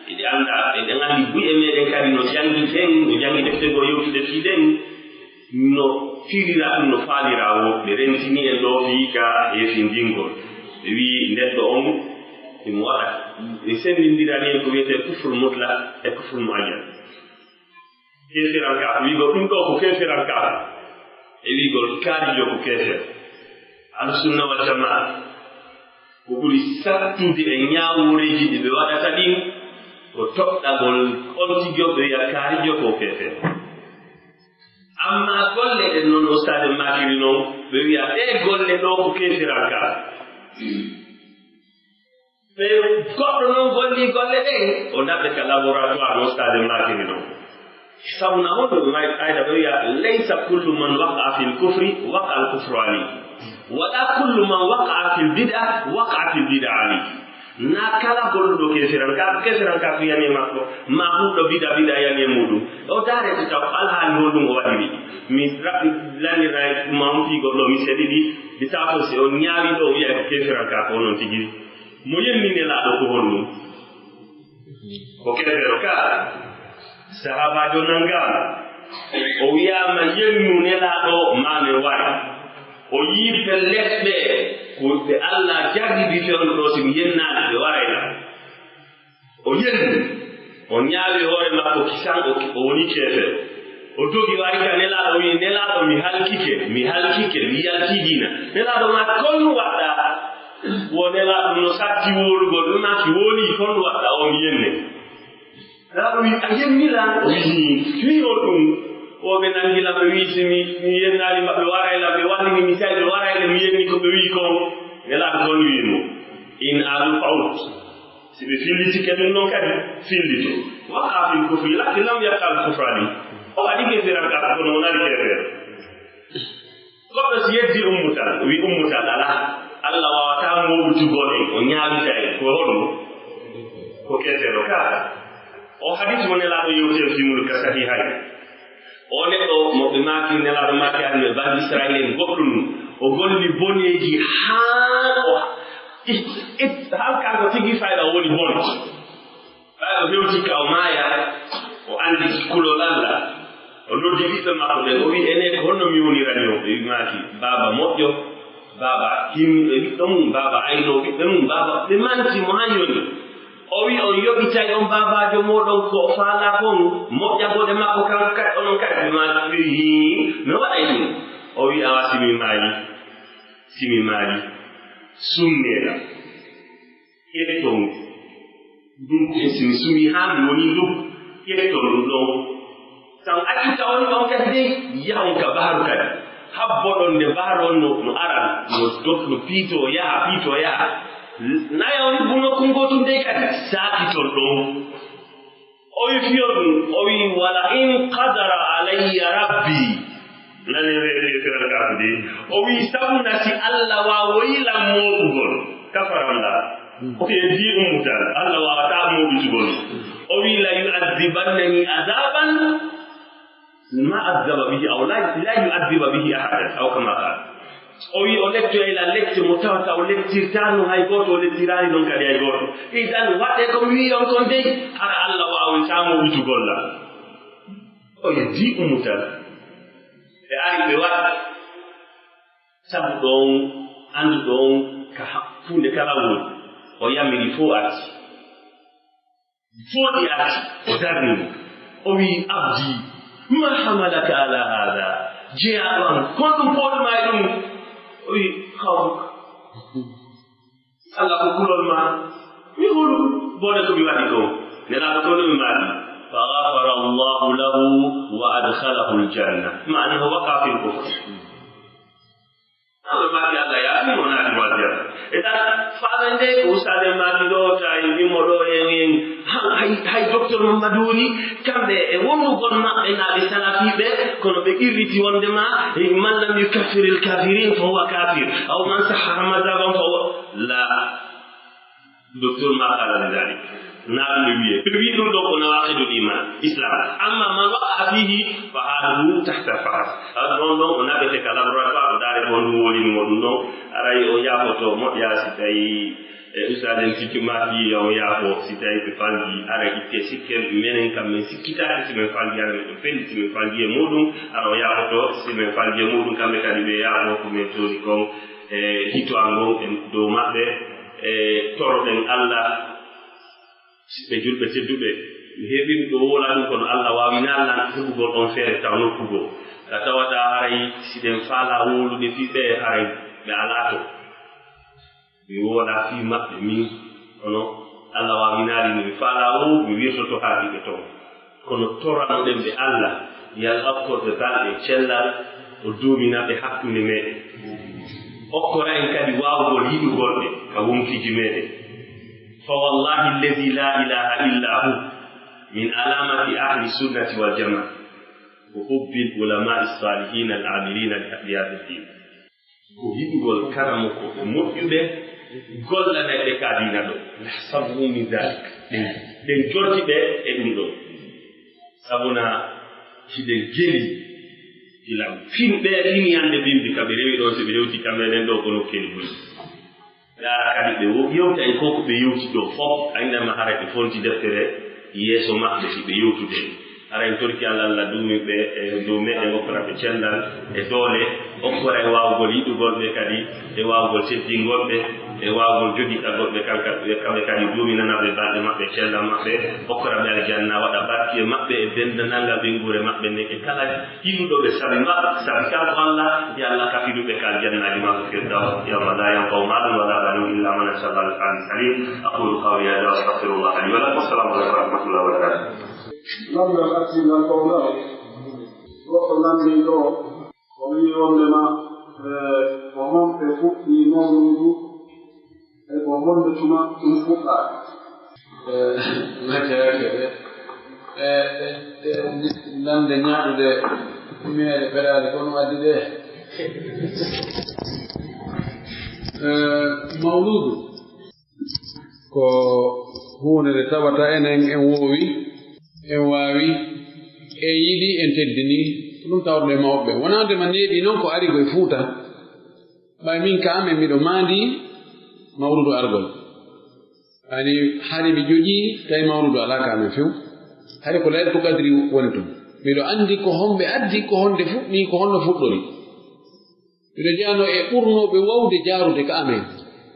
Eɗi anndaa, eɗen anndi buy e meɗen kadi no janngi ɗen, no janngi defte goo yewtude fii ɗen, no firira ɗum, no faalira woo. Ɓe rentini en ɗoo fii ka heefindingol. Ɓe wi'i neɗɗo on himo waɗa, ɓe senndindirani en ko wi'etee kufru mutlaq e kufru muayyan. Keeferankaaku, wi'ugol ɗum ɗoo ko keeferankaaku, e wi'ugol kaarijo ko keefeero. Ahlu sunna wal jamaa, ko ɓuri sattude e ñaawooreeji ɗi ɓe waɗata ɗin, ko toɗɗagol on tigi on ɓe wi'a kaarijo ko keefeero. Ammaa golle ɗen non, no Ustaad maakiri non, ɓe wi'a ɗee golle ɗoo ko keeferankaaku. Ɓe goɗɗo non golli golle ɗen, o naɓe ka laboratoire, no Ustaad maakiri non. Sabu na honɗun? Ɓe wi'a, laysa kullu man waqa'a fil kufri waqa'a al kufru alayhi. Wala kullu man waqa'a fil bid'a waqa'a fil bid'a alayhi. Na kala golluɗo keeferankaaku, keeferankaaku yani e makko, maa huɗo bid'a, bid'a yani e muɗum. O daarete taw alhaali honɗun o waɗiri. Mi raɓɓi, lanniray ma on fii goɗɗo, mi seɗiɗi, mi tawa si on ñaawi ɗoo, o wi'a ko keeferankaaku, onon tigi. Mo yenni Nelaaɗo ko honɗun? Ko keefeero ka. Sahaabaajo nanngaama. O wi'aama yennu Nelaaɗo, maa men wara. O yi'i pellet ɓe, ko ɓe Allah jarribi fewndo ɗoo, si mi yennaali ɓe waray lan. O yenni. O ñaawi hoore makko kisan, o, o woni keefeero. O dogi o ari ka Nelaaɗo, o wi'i, "Nelaaɗo, mi halkike, mi halkike, mi yaltii diina." Nelaaɗo maaki, "Ko honɗun waɗɗaa?" Wo Nelaaɗo no satti wowlugol, ɓe maaki, "Wowlii, ko honɗun waɗɗaa?" O wi'i, "Mi yenne." Nelaaɗo wi'i, "A yenni lan?" O wi'i, "Fii honɗun?" O ɓe nangi lan, ɓe wi'i, "Si mi, mi yennaali maɓɓe, waray lan, ɓe wallini mi, tawi ɓe waray lan, mi yenni ko ɓe wi'i kon." Nelaaɗo kon wi'i mo, "In aadu fa'ud." Si ɓe fillitike ɗun non kadi, fillito. Waqa'a fil kufri, lakin lam yaqa'il kufru alayhi. O waɗi keeferankaaku, kono o wonaali keefeero. Goɗɗo si yeddi ummutal, o wi'i ummutal alaa, Allah waawataa mooɓitugol en, o ñaawita en. Ko honɗun? Ko keefeero ka. O hadiis mo Nelaaɗo yewti en fii mun ka Sahiihayn. O neɗɗo mo ɓe maaki, Nelaaɗo maaki, ari e Bani Israa'iila en goɗɗun, o golli boneeji haa o it-, it-, halkaa ko tigi fayda o woni bon. Ɓay o hewti ka o maaya, o anndi kulol Alla. O noddi ɓiɓɓe makko ɓen, o wi'i, "Enee, ko honno mi wonirani on?" Ɓe wi'i maaki, "Baaba moƴƴo, baaba himmiiɗo ɓiɓɓe mum, baaba aynoo ɓiɓɓe mum, baaba." Ɓe manti mo han yoni. O wi'i, "On yoɓitay on baabaajo mooɗon ko o faalaa kon, moƴƴagol e makko kan kadi, onon kadi?" Ɓe maaki, ɓe wi'i, "Hii, mi waɗay ɗun." O wi'i, "Awa si mi maayi, si mi maayi, sumnee lan." Ƴeeton, ndunku en, si mi sumii haa mi wonii ndunku, Ƴetton ɗum ɗon. Taw accu ka woni ɗon kadi dey, yahon ka bahru kadi. Habbo ɗon nde bahru on no, no ara, no dot-, no piitoo yaha, piitoo yaha. Nayon bu nokku ngootum dey kadi, saakiton ɗon. O wi fiyo ɗum, o wi, "Wala in qadara alayya rabbi." Nani weeɓi e firan kaatu de. O wi, "Sabu na si Alla waawoyi lan mooɓugol." Kafaran la. O wi, "E di ummutal, Alla waawataa mooɓitugol." O wi, "La yu'adhibannani adhaban ma adhaba bihi, aw la, la yu'adhiba bihi ahadan, aw kama qala." O wi, o lettoyay lan lette mo tawata o lettirtaano hay gooto, o lettiraali non kadi hay gooto. Idan, waɗee ko mi wi'i on kon dey, hara Alla waawataa mooɓitugol lan. O wi, "E di ummutal." Ɓe ari ɓe waɗi. Sabu ɗon, anndu ɗon ka ha-, huunde kala woni. O yamiri fow arti. Fow ɗi arti, o darni mo. O wi'i, "Abdi, ma hamalaka ala hada?" Jeyaaɗo an, kon ɗum fowɗi ma e ɗum? O wi'i, "Khawfuka." Alla ko kulol ma. Mi hulu bone ko mi waɗi ko. Nelaaɗo ko no mi maaki. Fa ghafara Allahu lahu wa adkhalahu al-janna. Ma annahu waqa fil kufr. Alla maaki Alla yaafii mo naati mo aljanna. E tan faala nde ko ustaade maaki ɗo, tawi mi mo ɗo en, en, ha-, hay, hay docteur Mamadou woni, kamɓe e wonnugol maɓɓe naa ɓe salafiiɓe, kono ɓe qirriti wondema, e, "Man lam yukaffiril kafirin fa huwa kafir, aw man sahhaha madhaban fa huwa", la. Docteur ma qala li dhalik. Na ɗum ɓe wi'e. Ɓe wi'i ɗum ɗon ko nawaqidul iman, Islam. Amma man waqa'a fihi fa haluhu tahta al-fahs. Awa ɗon ɗon o naɓete ka laboratoire, o ndaare ko honɗum woni mo ɗum ɗon. Aray o yaafoto moƴƴa si tawi, e, ustaaden sikki maaki, yo o yaafo si tawi ɓe falji. Aray itte sikke menen kam men sikkitaaki si men falji, aray men ɗon felli si men falji e muɗum. Aray o yaafoto si men falji e muɗum, kamɓe kadi ɓe yaafo ko men tooni kon. E, hito an ngon e dow maɓɓe, e, toroɗen Alla, si ɓe julɓe tedduɓe, mi heɓii ɗo wowla ɗum, kono Alla waawinaali lan heɓugol on feere taw nokku goo. Ka tawata haray si ɗen faalaa wowlude fii ɓe, haray ɓe alaa ton. Mi wowlaa fii maɓɓe min, kono Alla waawinaali, no mi faalaa wow, mi wirtoto haa fii ɓe ton. Kono toranoɗen ɓe Alla, yo Alla okku ɓe balɗe cellal, o duumina ɓe hakkunde meɗen. Okkora en kadi waawugol yiɗugol ɓe ka wonkiiji meɗen. Fa wallahi alladhi la ilaha illa hu, min alamati ahli sunnati wal jamaa, wa hubbil ulama'i salihina al amilina li hadha ad-din. Ko yiɗugol karamoko ɓe moƴƴuɓe, gollanayɓe ka diina ɗo. Nahsabuhu min dhalik. Ɗen, ɗen jorti ɓe e ɗum ɗo. Sabuna hiɗen geli, gila fin ɓe, fin yande bimbi ka ɓe rewi ɗon, si ɓe hewti ka meɗen ɗo, kono keli boni. Yaara kadi ɓe wo-, yewta e ko ko ɓe yewti ɗo fof, a inama hara ɓe fonti deftere yeeso maɓɓe si ɓe yewtude. Hara en torki Alla, Alla duumi ɓe e dow meɗen, okkora ɓe cellal e doole, okkora e waawugol yiɗugol ɓe kadi, e waawugol teddingol ɓe, e waawugol jogiɗagol ɓe, kanka-, ɓe, kamɓe kadi duuminana ɓe balɗe maɓɓe, cellal maɓɓe, okkora ɓe aljanna, waɗa barki e maɓɓe e dendanangal ɓeynguure maɓɓe nden e kala yiɗuɗo ɓe sabi ma-, sabi kanko Alla, yo Alla kafidu ɓe ka aljannaaji maako Firdaws, yawma laa yanfa'u maalun wa laa banuuna illaa man ataa Allaaha bi qalbin saliim. Aquulu qawli haadaa wa astagfirullaaha lii wa lakum. Wassalaamu aleykum wa rahmatullaahi wa barakaatuh. Lamndal artii ngal ɗoo ngal, goɗɗo lamndii ɗoo, o wi'i wonndema, eh, ko honɓe fuɗɗii mawluudu, e ko honde tuma ɗum fuɗɗaa? Eh, macca yake ɓe. Eh, eh, eh, nande ñaaɗude mineeje feraade ko ɗum addi ɗe. Eh, mawluudu. Ko huunde nde tawata enen en woowi, en waawi, en yiɗi, en teddini, ko ɗum tawruɗo e mawɓe ɓe. Wonaa nde ma neeɓi noon ko ari ko e Fuuta. Ɓay min ka amen miɗo maandi mawluudu argol. Ani hari mi joƴii tawi mawluudu alaa ka amen few. Hari ko Laylatul Qadri woni ton. Miɗo anndi ko honɓe addi, ko honde fuɗɗii, ko honno fuɗɗori. Miɗo jeyanoo e ɓurnooɓe wawde jaarude ka amen,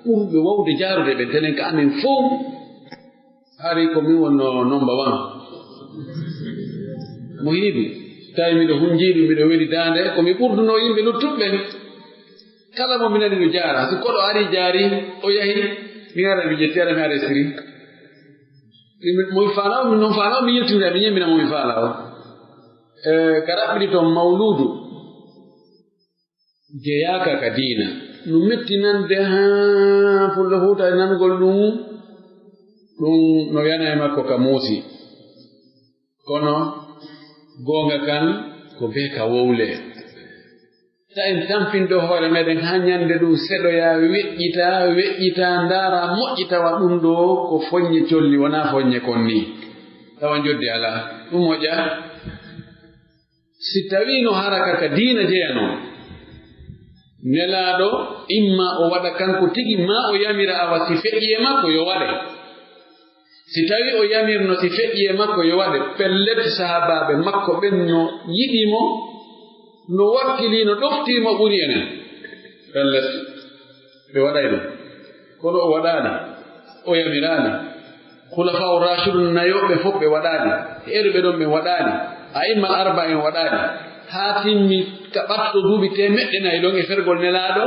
ɓurɓe wawde jaarude ɓen tenen ka amen fow. Hari ko min wonnoo nomba wan. Mo hiiɗi, tawi miɗo hunjiiɗo, miɗo weli daande, ko mi ɓurdunoo yimɓe luttuɓe ɓen. Kala mo mi nani no jaara, si koɗo ari jaari, o yahi, mi ara mi ƴetti, ara mi arestiri. Mo mi faalaa o, min non faalaa o, mi yiltinde, mi ñemmina mo mi faalaa o. E, ka raɓɓiɗi ton mawluudu jeyaaka ka diina. No mettinande haa Fulɓe Fuuta e nanugol ɗum, ɗum no yana e makko ka muusi. Kono goonga kan ko bee ka wowlee. Ta en tampin ɗoo hoore meɗen haa ñande ɗum seɗoya, weƴƴita, weƴƴita, ndaara, moƴƴi tawa ɗum ɗoo ko foññe colli, wonaa foññe kon nii. Tawa njoddi alaa. Ɗum moƴƴa. Si tawiino hara ka ka diina jeyanoo, Nelaaɗo imma o waɗa kanko tigi, maa o yamira awa si feƴƴi e makko yo waɗe. Si tawii o yamirno si feƴƴi e makko yo waɗe, pellet sahaabaaɓe makko ɓen no yiɗi mo, no wakkilii, no ɗoftii mo ɓuri enen. Pellet, ɓe waɗay ɗum. Kono o waɗaali, o yamiraali. Khulafaa'u Rashidun nayo ɓen fof ɓe waɗaali. Heeruɓe ɗon ɓen waɗaali. A'imma al-arba'a en waɗaali. Haa timmi ka ɓatto duuɓi teemeɗɗe nayi ɗon e fergol Nelaaɗo,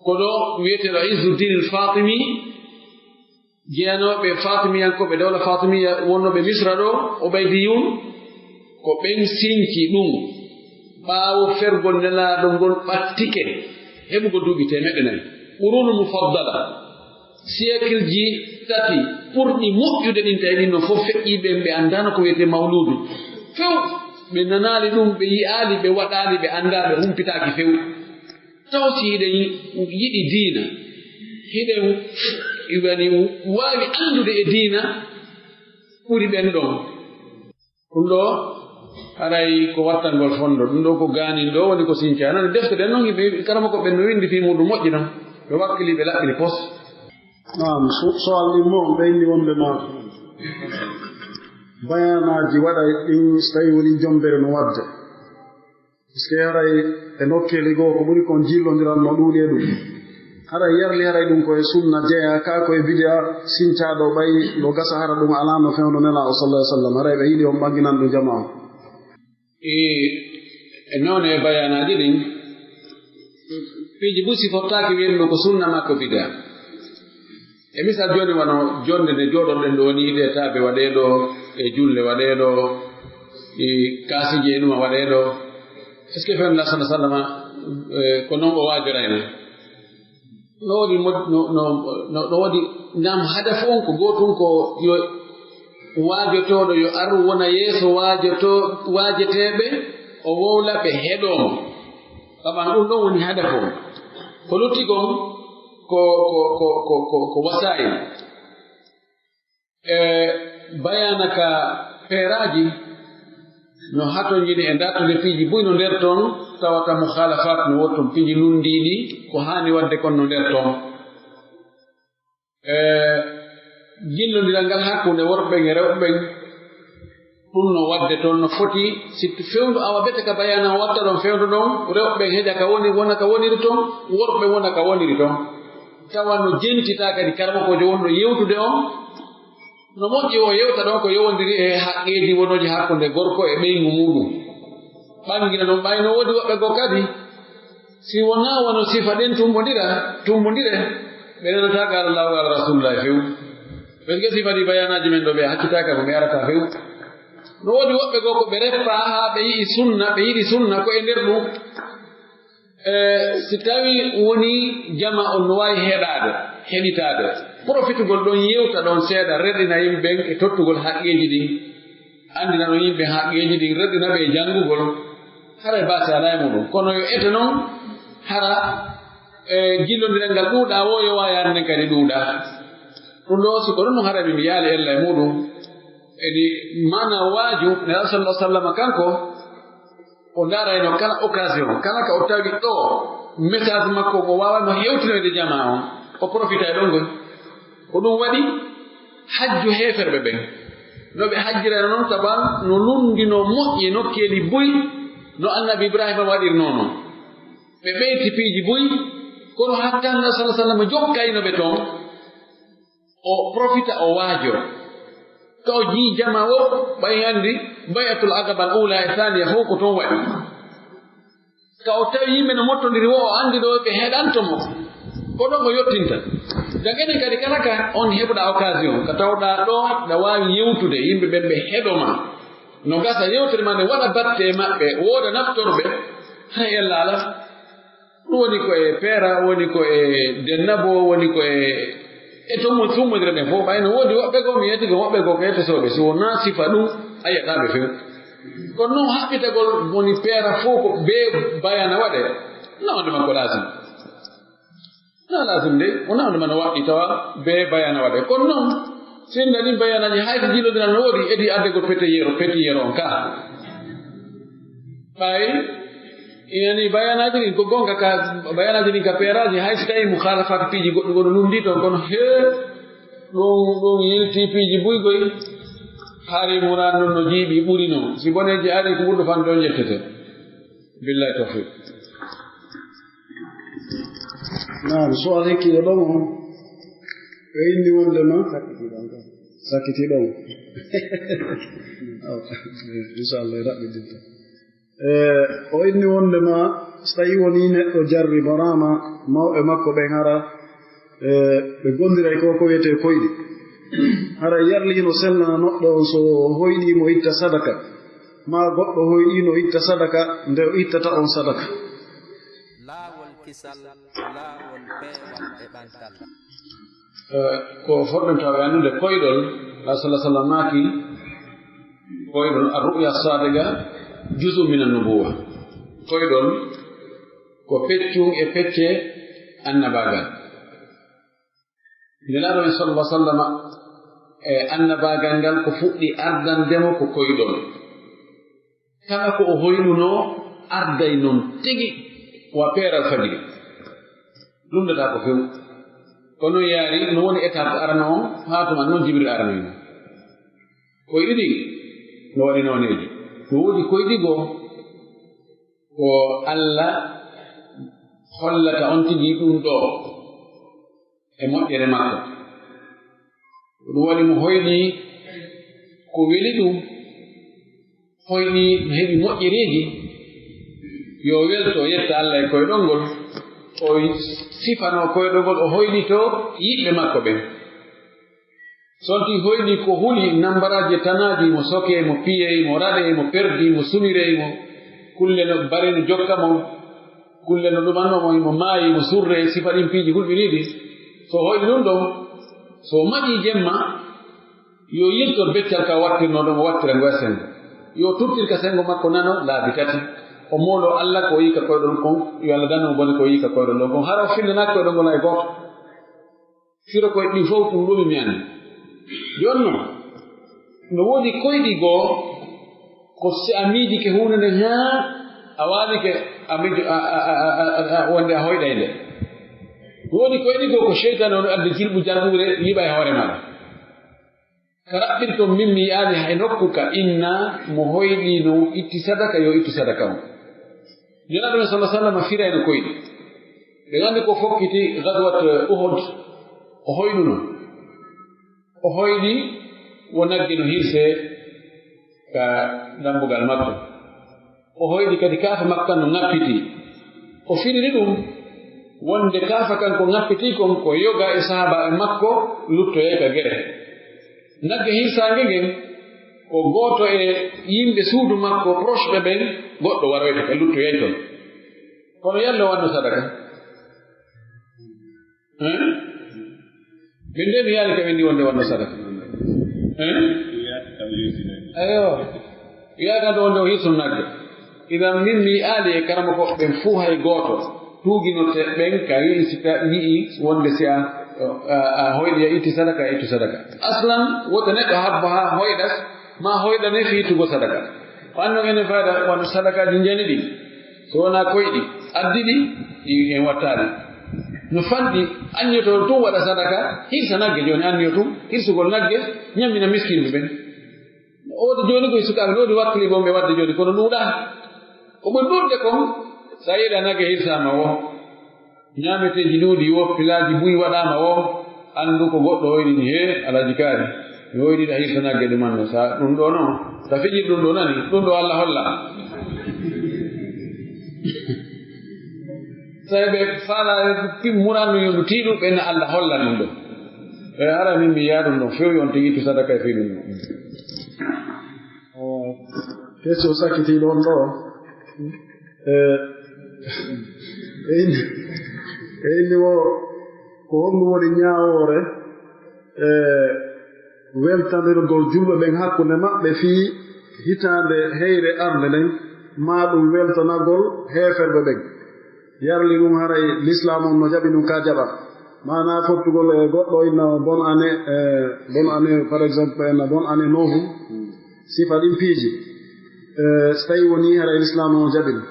ko ɗo wi'eteeɗo Izzuddin al-Fatimi, jeyanooɓe Fatimiyankooɓe, dawla Fatimiya wonnooɓe Misra ɗo, Ubaydiyun, ko ɓen sinci ɗum. Ɓaawo fergol Nelaaɗo ngol ɓattike heɓugol duuɓi teemeɗɗe nayi. Qurunul Mufaddala, siècleji tati ɓurɗi moƴƴude ɗin, tawi ɗin no fof feƴƴii ɓen, ɓe anndaano ko wi'etee mawluudu. Few, ɓe nanaali ɗum, ɓe yi'aali, ɓe waɗaali, ɓe anndaa, ɓe humpitaaki few. Taw si hiɗen yiɗi diina, hiɗen wani waawi anndude e diina ɓuri ɓen ɗon. Ɗum ɗoo, haray ko wattangol fondo, ɗum ɗoo ko gaanin ɗoo woni ko sinca. Nani defte ɗen non, yimɓe, karamoko ɓen no winndi fii muuɗum moƴƴi non. Ɓe wakkilii, ɓe laɓɓini pos. Naam, so, so Allah mo, ɓe inni wonde ma. Bayaanaaji waɗay ɗin, so tawi woni jombere no wadde. Puisque haray e nokkeeli goo ko ɓuri kon jillondiral no ɗuuɗi e ɗum. Haray yarli haray ɗum ko e sunna jeyaa, kaa ko e bidi'a sincaaɗo ɓay no gasa hara ɗum alaano fewndo Nelaaɗo sallallahu alaihi wasallam. Haray ɓe yiɗi on ɓanginan ɗum jamaa on. E, e noone e bayaanaaji ɗin, piiji buy si fottaaki wi'en ɗum ko sunna maa ko bidi'a. E misal jooni wano jonde nde jooɗorɗen ɗoo nii, ɗee taabe waɗee ɗoo, e julle waɗee ɗoo, e kaasiiji e ɗuma waɗee ɗoo. Est-ce que fewndo Nelaaɗo sallallahu alaihi wasallam, eh, ko non o waajorayno? No woodi mo-, no, no, no, no woodi, naam, hadafu on ko gootun, ko yo waajotooɗo yo ar wona yeeso waajoto-, waajeteeɓe, o wowla ɓe heɗoo mo. Taban ɗum ɗon woni hadafu on. Ko lutti kon ko, ko, ko wasaa'il. E bayaana ka feeraaji no hatonjini e dartude piiji buy no nder ton, tawata mukhalafaat no wotton, piiji lunndiiɗi, ko haani waɗde kon no nder ton. E jillondiral ngal hakkunde worɓe ɓen e rewɓe ɓen, ɗum no waɗde toon no foti, si fewndo awa bete ka bayaana o watta ɗon fewndo ɗon, rewɓe ɓen heƴa ka woni, wona ka woniri toon, worɓe wona ka woniri toon. Tawa no jentitaa kadi karamokoojo wonɗo yewtude on, no moƴƴi o yewta ɗon ko yowondiri e haqqeeji wonooji hakkunde gorko e ɓeyngu muuɗum. Ɓangina ɗum ɓay no woodi woɓɓe goo kadi, si wonaa wano sifa ɗen tummbondira, tummbondire, ɓe nanataa qaala Allaahu qaala Rasuulullaahi few. Ɓe gasi fadi bayaanaaji men ɗoo, ɓe haccitaaka mo, ɓe arataa few. No woodi woɓɓe goo ko ɓe reppaa haa ɓe yi'i sunna, ɓe yiɗi sunna ko e nder ɗum. E, si tawii wonii jamaa on no waawi heɗaade, heɗitaade, profitugol ɗon yewta ɗon seeɗa, reɗina yimɓe ɓen e tottugol haqqeeji ɗin. Anndinano yimɓe haqqeeji ɗin, reɗɗina ɓe e janngugol, haray baasi alaa e muɗum. Kono yo ete non, hara, e, jillondiral ngal ɗuuɗaa woo, yo waawi yaade nden kadi ɗuuɗaa. Ɗum ɗoo, si ko ɗum ɗum, haray mi yaali ella e muɗum. Edi maana waaju, Nelaaɗo sallallahu alaihi wasallam kanko, o ndaarayno kala occasion, kala ka o tawi ɗoo, message makko o waawano hewtinoyde jamaa on, o profita e ɗon ngol. Ko ɗum waɗi, hajju heeferɓe ɓen. No ɓe hajjirayno non, taban no lunndinoo moƴƴi e nokkeeli buy, no Annabi Ibraahiima waɗirnoo non. Ɓe ɓeyti piiji buy, kono hatta Nelaaɗo sallallahu alaihi wasallam jokkayno ɓe ton, o profita, o waajoo. Ka o jii jamaa o, ɓay anndi, Bay'atul Aqaba al-Ula e Thaniya fow ko ton waɗi. Ka o tawi yimɓe no mottondiri woo, o anndi ɗo ɓe heɗanto mo. Ko ɗon o yottinta. Jan enen kadi kala ka on heɓuɗaa occasion, ka tawɗaa ɗoo, ɗa waawi yewtude yimɓe ɓen ɓe heɗo ma. No gasa yewtere ma nden waɗa batte e maɓɓe, wooda naftorɓe, hay ella alaa. Ɗum woni ko e peera, woni ko e dennabo, woni ko e, e to mo-, tummodira ɓen fof. Ɓay no woodi woɓɓe goo, mi yetti ko woɓɓe goo ko yettotooɓe, si wonaa sifa ɗum, a yi'ataa ɓe few. Kono non haɓɓitagol woni peera fof ko bee bayana waɗee, na wonde makko laasim. Na laasim de, wonaa wonde mano waɗɗi tawa bee bayana waɗee. Kono non, si en nanii bayanaaji, hay so jillondiral no woodi, edii addegol peteyero, peteyero on kaa. Ɓay, inani bayanaaji ɗin ko gonga ka, bayanaaji ɗin ka peeraaji, hay si tawi mukhalafaat piiji goɗɗi gono lundi ton, kono hee, ɗum, ɗum yilti piiji buy goy, hari muraan non no jiiɓi ɓuri non. Si boneeji ari ko ɓurɗo fan ɗon jettete. Billahi tawfiq. Naam, su'aal hikkiiɗo ɗon on, o inni wonde ma, sakkitiiɗo on ka, sakkitiiɗo on. Awa, inchallah, raɓɓiɗinta. Eh, o inni wonde ma, so tawi woni neɗɗo jarribanaama, mawɓe makko ɓen hara, eh, ɓe gondiray ko, ko wiyetee koyɗi. Hara yarliino selnana neɗɗo on, so hoyɗii mo itta sadaka, maa goɗɗo hoyɗii no itta sadaka, nde o ittata on sadaka. Laawol kisal, laawol peewal e ɓantal. Eh, ko fotɗen tawa e anndude koyɗol, Rasul sallallahu alaihi wasallam maaki, koyɗol ar-ru'ya sadiqa juz'un min an-nubuwwa. Koyɗol ko peccun e pecce annabaagal. Nelaaɗo men sallallahu alaihi wasallam, e annabaagal ngal ko fuɗɗi ardande mo ko koyɗol. Kala ko o hoynunoo arday non tigi wa peeral fajiri. Lumndataa ko few. Ko non yaari, no woni étape arano on, haa tuma non Jibril aranoy mo. Koyɗi ɗin no waɗi nooneeji. No woodi koyɗi goo ko Alla hollata on tigi ɗum ɗoo e moƴƴere makko. Ko ɗum waɗi mo hoyɗi ko weli ɗum, hoyɗi no heɓi moƴƴereeji, yo welto, o yetta Alla e koyɗol ngol, o sifanoo koyɗol ngol, o hoyɗitoo yiɓɓe makko ɓen. So on tigi hoyɗi ko huli nambaraaji e tanaaji, mo sokee, mo piyee, mo raɗee, mo perdii, mo sumiree, mo kulle no baree no jokka mo, kulle no ɗumanoo mo, mo maayi, mo surree, sifa ɗin piiji hulɓinii ɗin. So o hoyɗi ɗum ɗon, so o maƴii jemma, yo yiltor beccal ka wattirnoo ɗon, o wattira ngo e senngo. Yo turtir ka senngo makko nano laabi tati. O mooloo Alla ko o yi'i ka koyɗol kon, yo Alla dandu mo bone ko o yi'i ka koyɗol ɗon kon. Hara o finnanaaki koyɗol ngol hay gooto. Firo koyɗi ɗin fow ɗum ɗumi mi anndi. Jooni non, no woodi koyɗi goo, ko si a miijike huunde nden, haa a waalike, a miijo, a, a, a, a, a, wonde a hoyɗay nde. No woodi koyɗi goo, ko seytaane on addi jilɓu jalɓuure yiɓa e hoore maaɗa. Ka raɓɓirton min mi yi'aali hay nokku ka inna mo hoyɗii no itti sadaka, yo ittu sadaka on. Nelaaɗo men sallallahu alaihi wasallam firayno koyɗi. Ɓe anndi ko fokkiti Ghazwat Uhud, o hoyɗuno. O hoyɗi wo nagge no hirsee ka dambugal makko. O hoyɗi kadi kaafa makko kan no ŋappitii. O firiri ɗum wonde kaafa kan ko ŋappitii kon ko yoga e sahaabaaɓe makko luttoyay ka gere. Nagge hirsaange ngen ko gooto e yimɓe suudu makko, proche ɓe ɓen, goɗɗo waroyta ka luttoyay ton. Kono yalla o wanno sadaka? Hein? Min de mi yi'aali ka ɓe ndi wonde wanno sadaka. Hein? Ayo. Mi yi'aali ka wonde o hirsuno nagge. Idan min mi yi'aali e karamokooɓe ɓen fuu hay gooto tuuginoto ɓen ka wi'i si ta-, wi'i wonde si a, a, a hoyɗi a itti sadaka, a ittu sadaka. Aslan, wota neɗɗo habbo haa hoyɗa, maa hoyɗane fii ittugo sadaka. Ko annon enen fayda wano sadakaaji njani ɗin. So wonaa koyɗi addi ɗi, ɗi en wattaali. No fanɗi, anniyotoo tun waɗa sadaka, hirsa nagge jooni, anniyo tun, hirsugol nagge, ɲammina miskinɓe ɓen. O woodi jooni koye sukaaɓe, no woodi wakkili bonɓe waɗde jooni, kono ɗuuɗaa. Ko ɓuri ɗuuɗde kon, so a yi'ii nagge hirsaama woo, ɲaameteeji ɗuuɗi woo, pilaaji buy waɗaama woo, anndu ko goɗɗo hoyɗini, hee, Alhaji Kaari, mi hoyɗiɗa hirsa nagge ɗuman no, sa ɗum ɗoo non, sa fijir ɗum ɗoo nani, ɗum ɗoo Alla holla. So Tawi ɓe faalaa, ɓe muraano yo ndu tiiɗu, ɓen Alla holla ɗum ɗon. E hara min mi yaha ɗum ɗon few, yo on tigi ittu sadaka e fii ɗum ɗon. O, question sakkitii ɗon ɗo. E, e inni, e inni wo, ko honɗum woni ñaawoore, e, weltandirgol julɓe ɓen hakkunde maɓɓe fii hitaande heyre arnde nden, maa ɗum weltanagol heeferɓe ɓen? Yarli ɗum haray lislaam on no jaɓi ɗum ka jaɓa. Maanaa fottugol e goɗɗo inna bonne année, e, bonne année, par exemple, inna bonne année nouveau. Sifa ɗin piiji. E, so tawi woni haray lislaam on jaɓi ɗum.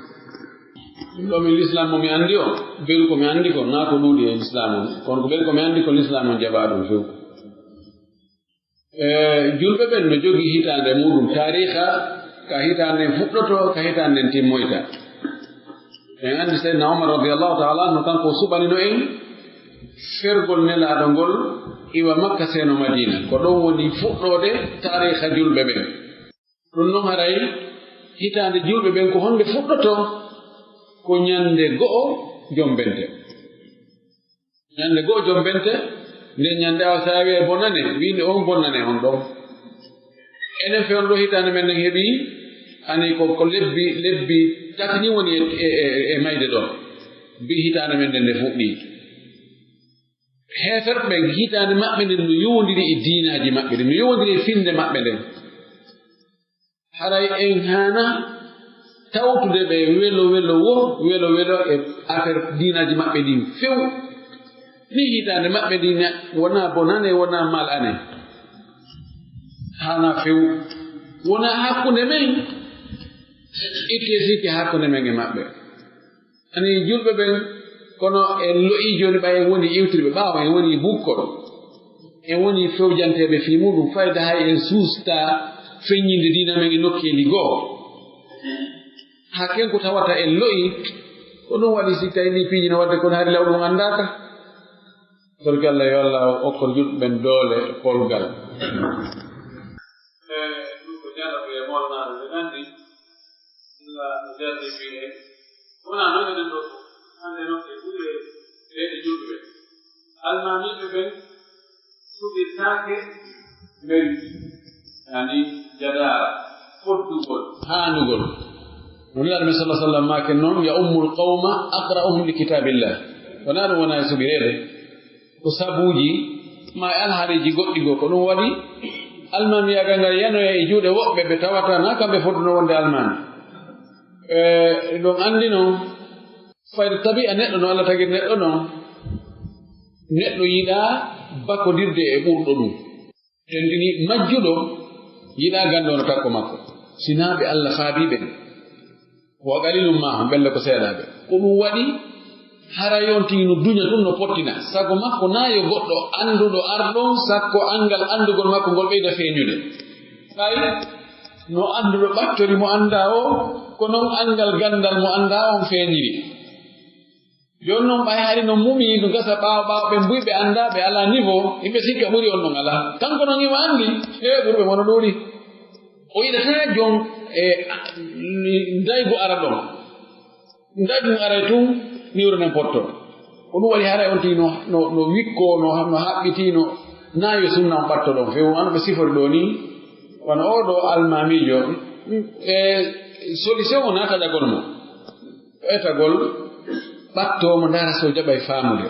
Ɗum ɗo min lislaam mo mi anndi o, beru ko mi anndi ko, naa ko ɗuuɗi e lislaam on. Kono ko beru ko mi anndi ko lislaam on jaɓaa ɗum few. E, julɓe ɓen no jogii hitaande muɗum, taariika, ka hitaande nden fuɗɗotoo, ka hitaande nden timmoyta. En anndi Seydina Umar radiyallahu ta'ala anhu, kanko o suɓanino en fergol Nelaaɗo ngol iwa Makka seeno Madiina. Ko ɗon woni fuɗɗoode taariika julɓe ɓen. Ɗum non haray hitaande julɓe ɓen ko honde fuɗɗotoo? Ko ñande go'o jombente. Ñande go'o jombente, nden ñande awa sa wi'ay bonane, wi'nde on bonane on ɗon. Enen fewndo hitaande men nden heɓi, ani ko, ko lebbi, lebbi tati ni woni e, e, e, e mayde ɗon. Bi hitaande men nden nde fuɗɗi. Heeferɓe ɓen hitaande maɓɓe nden no yowondiri e diinaaji maɓɓe ɗin, no yowondiri e finde maɓɓe nden. Haray en haana tawtude ɓe welo welo wo, welo welo e affaire diinaaji maɓɓe ɗin few. Ni hitaande maɓɓe ɗin wonaa bonane, wonaa malane. Haana few. Wonaa hakkunde men, ittee sikke hakkunde men e maɓɓe. Ani julɓe ɓen, kono en lo'ii jooni ɓay en woni iwtirɓe ɓaawo, en woni bukkol. En woni fewjanteeɓe fii muɗum, fayda hay en suustaa feññinde diina men e nokkeeli goo. Haa ken ko tawata en lo'ii, ko ɗum waɗi si tawi ɗii piiji no waɗde kono hari law ɗum anndaaka. Torki Allah yo Allah okkor julɓe ɓen doole e polgal. E ɗum ko jarabe e molnaade ɓe nganndi. Illa no jarribi en. Wonaa non enen ɗoo fof. Hannde non e ɓure reeɗe julɓe ɓen. Almaamiiɓe ɓen suɓirtaake mérite. Yani jadaara, foddugol, haanugol. No Nulaaɗo men sallallahu alaihi wasallam maaki non, "Ya ummul qawma aqra'uhum li kitaabillah." Wonaa ɗum wonaa e suɓireede. Ko sabuuji maa e alhaaliiji goɗɗi goo. Ko ɗum waɗi almaamiyaagal ngal yanoya e juuɗe woɓɓe ɓe tawata na kamɓe fotnoo wonde almaami. E, ɗon anndi non, fayde tabi'a neɗɗo no Allah tagiri neɗɗo non, neɗɗo yiɗaa bakodirde e ɓurɗo ɗum. Tentini majjuɗo yiɗaa ganndo no takko makko. Sinaa ɓe Allah faabii ɓen. Wa qalilun maahum, ɓen le ko seeɗaaɓe. Ko ɗum waɗi, haray on tigi no duña tun, no pottina. Sago makko naa yo goɗɗo annduɗo ar ɗon, sakko anngal anndugol makko ngol ɓeyda feeñude. Ɓay no annduɗo ɓattori mo anndaa o, ko non anngal ganndal mo anndaa on feeñiri. Jooni non, ɓay hari no mumi, no gasa ɓaawo ɓaawo, ɓen buy ɓe anndaa, ɓe alaa niveau, hiɓe sikka ɓuri on non alaa. Kanko non himo anndi, e ɓurɓe mo no ɗuuɗi. O yiɗataa jon e ndaygu ara ɗon. Ndaygu aray tun, niwre nden potto. Ko ɗum waɗi haray on tigi no, no, no wikkoo, no, no haɓɓitii, no naawi sunna on ɓatto ɗon. Fewu an ɓe sifori ɗoo nii, wano oo ɗoo almaamiijo, e solution o naata ɗagol mo. Etagol ɓattoo mo ndaara so jaɓay faamude.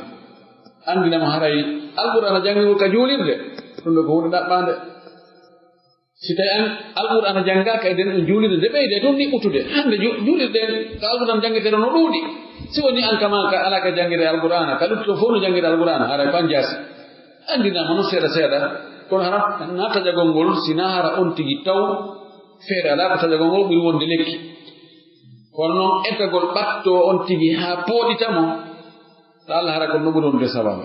Anndina mo haray Alqur'aana janngirgol ka juulirde, ɗum ɗoo ko huunde ɗaɓɓaande. Si tawi an Alqur'aana janngaaka e nden ɗum juulirde, nde ɓeyde ɗum niɓɓutude. Hannde ju-, juulirde ka Alqur'aana janngirtee ɗo no ɗuuɗi. Si woni an kama ka alaa ka janngirde Alqur'aana, ka luttuɗo fof no janngirde Alqur'aana, haray ko an jaasi. Anndina mo non seeɗa seeɗa, kono hara naa taƴagol ngol, si naa hara on tigi taw feere alaa ko taƴagol ngol ɓuri wonde lekki. Kono non etagol ɓattoo on tigi haa pooɗita mo, ta Allah hara ko no ɓuri wonde sababu.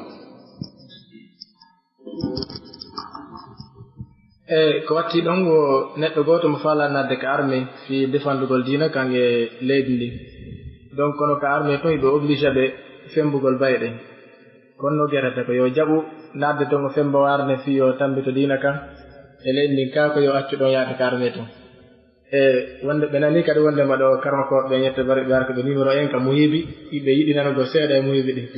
E ko watti ɗon, wo neɗɗo gooto mo faalaa naatde ka armée fii defandugol diina kan e leydi ndin. Donc, kono ka armée ton, hiɓe obligé ɓe fembugol baye ɗen. Kono no gerata ko yo jaɓu naatde ton o femba waarde fii yo tambito diina kan e leydi ndin, kaa ko yo accu ɗon yaade ka armée ton. E wonde ɓe nanii kadi wonde mbaɗo karmakooɓe ɓe ñette bari ɓe arka ɓe numéro en ka muhibi, ɓe yiɗi nanugol seeɗa e muhibi ɗin.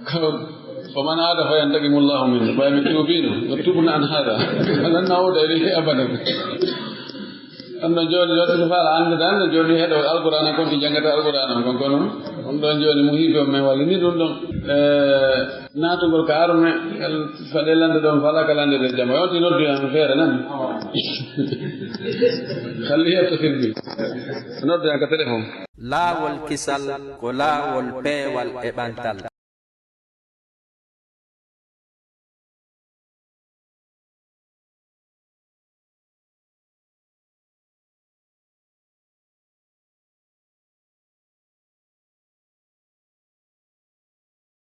Ko, "ومن عاد فينتقم الله منه." Ɓay mi tuubiino, "وتبنا عن هذا." Alan na wuuda e ɗi abadan. On ɗon jooni, yo ɗum faala anndude, anndude jooni heɗo Alqur'aana kon, ɗi janngata Alqur'aana on kon, kono on ɗon jooni mo hiibe on men walli ni ɗum ɗon. Eh, naatugol ka arme, el-, faɗe lande ɗon, fala ka lande ɗe jama. Yonti noddu en feere nan. Halli yetto firbi. Noddu en ka téléphone. Laawol kisal ko laawol peewal e ɓantal.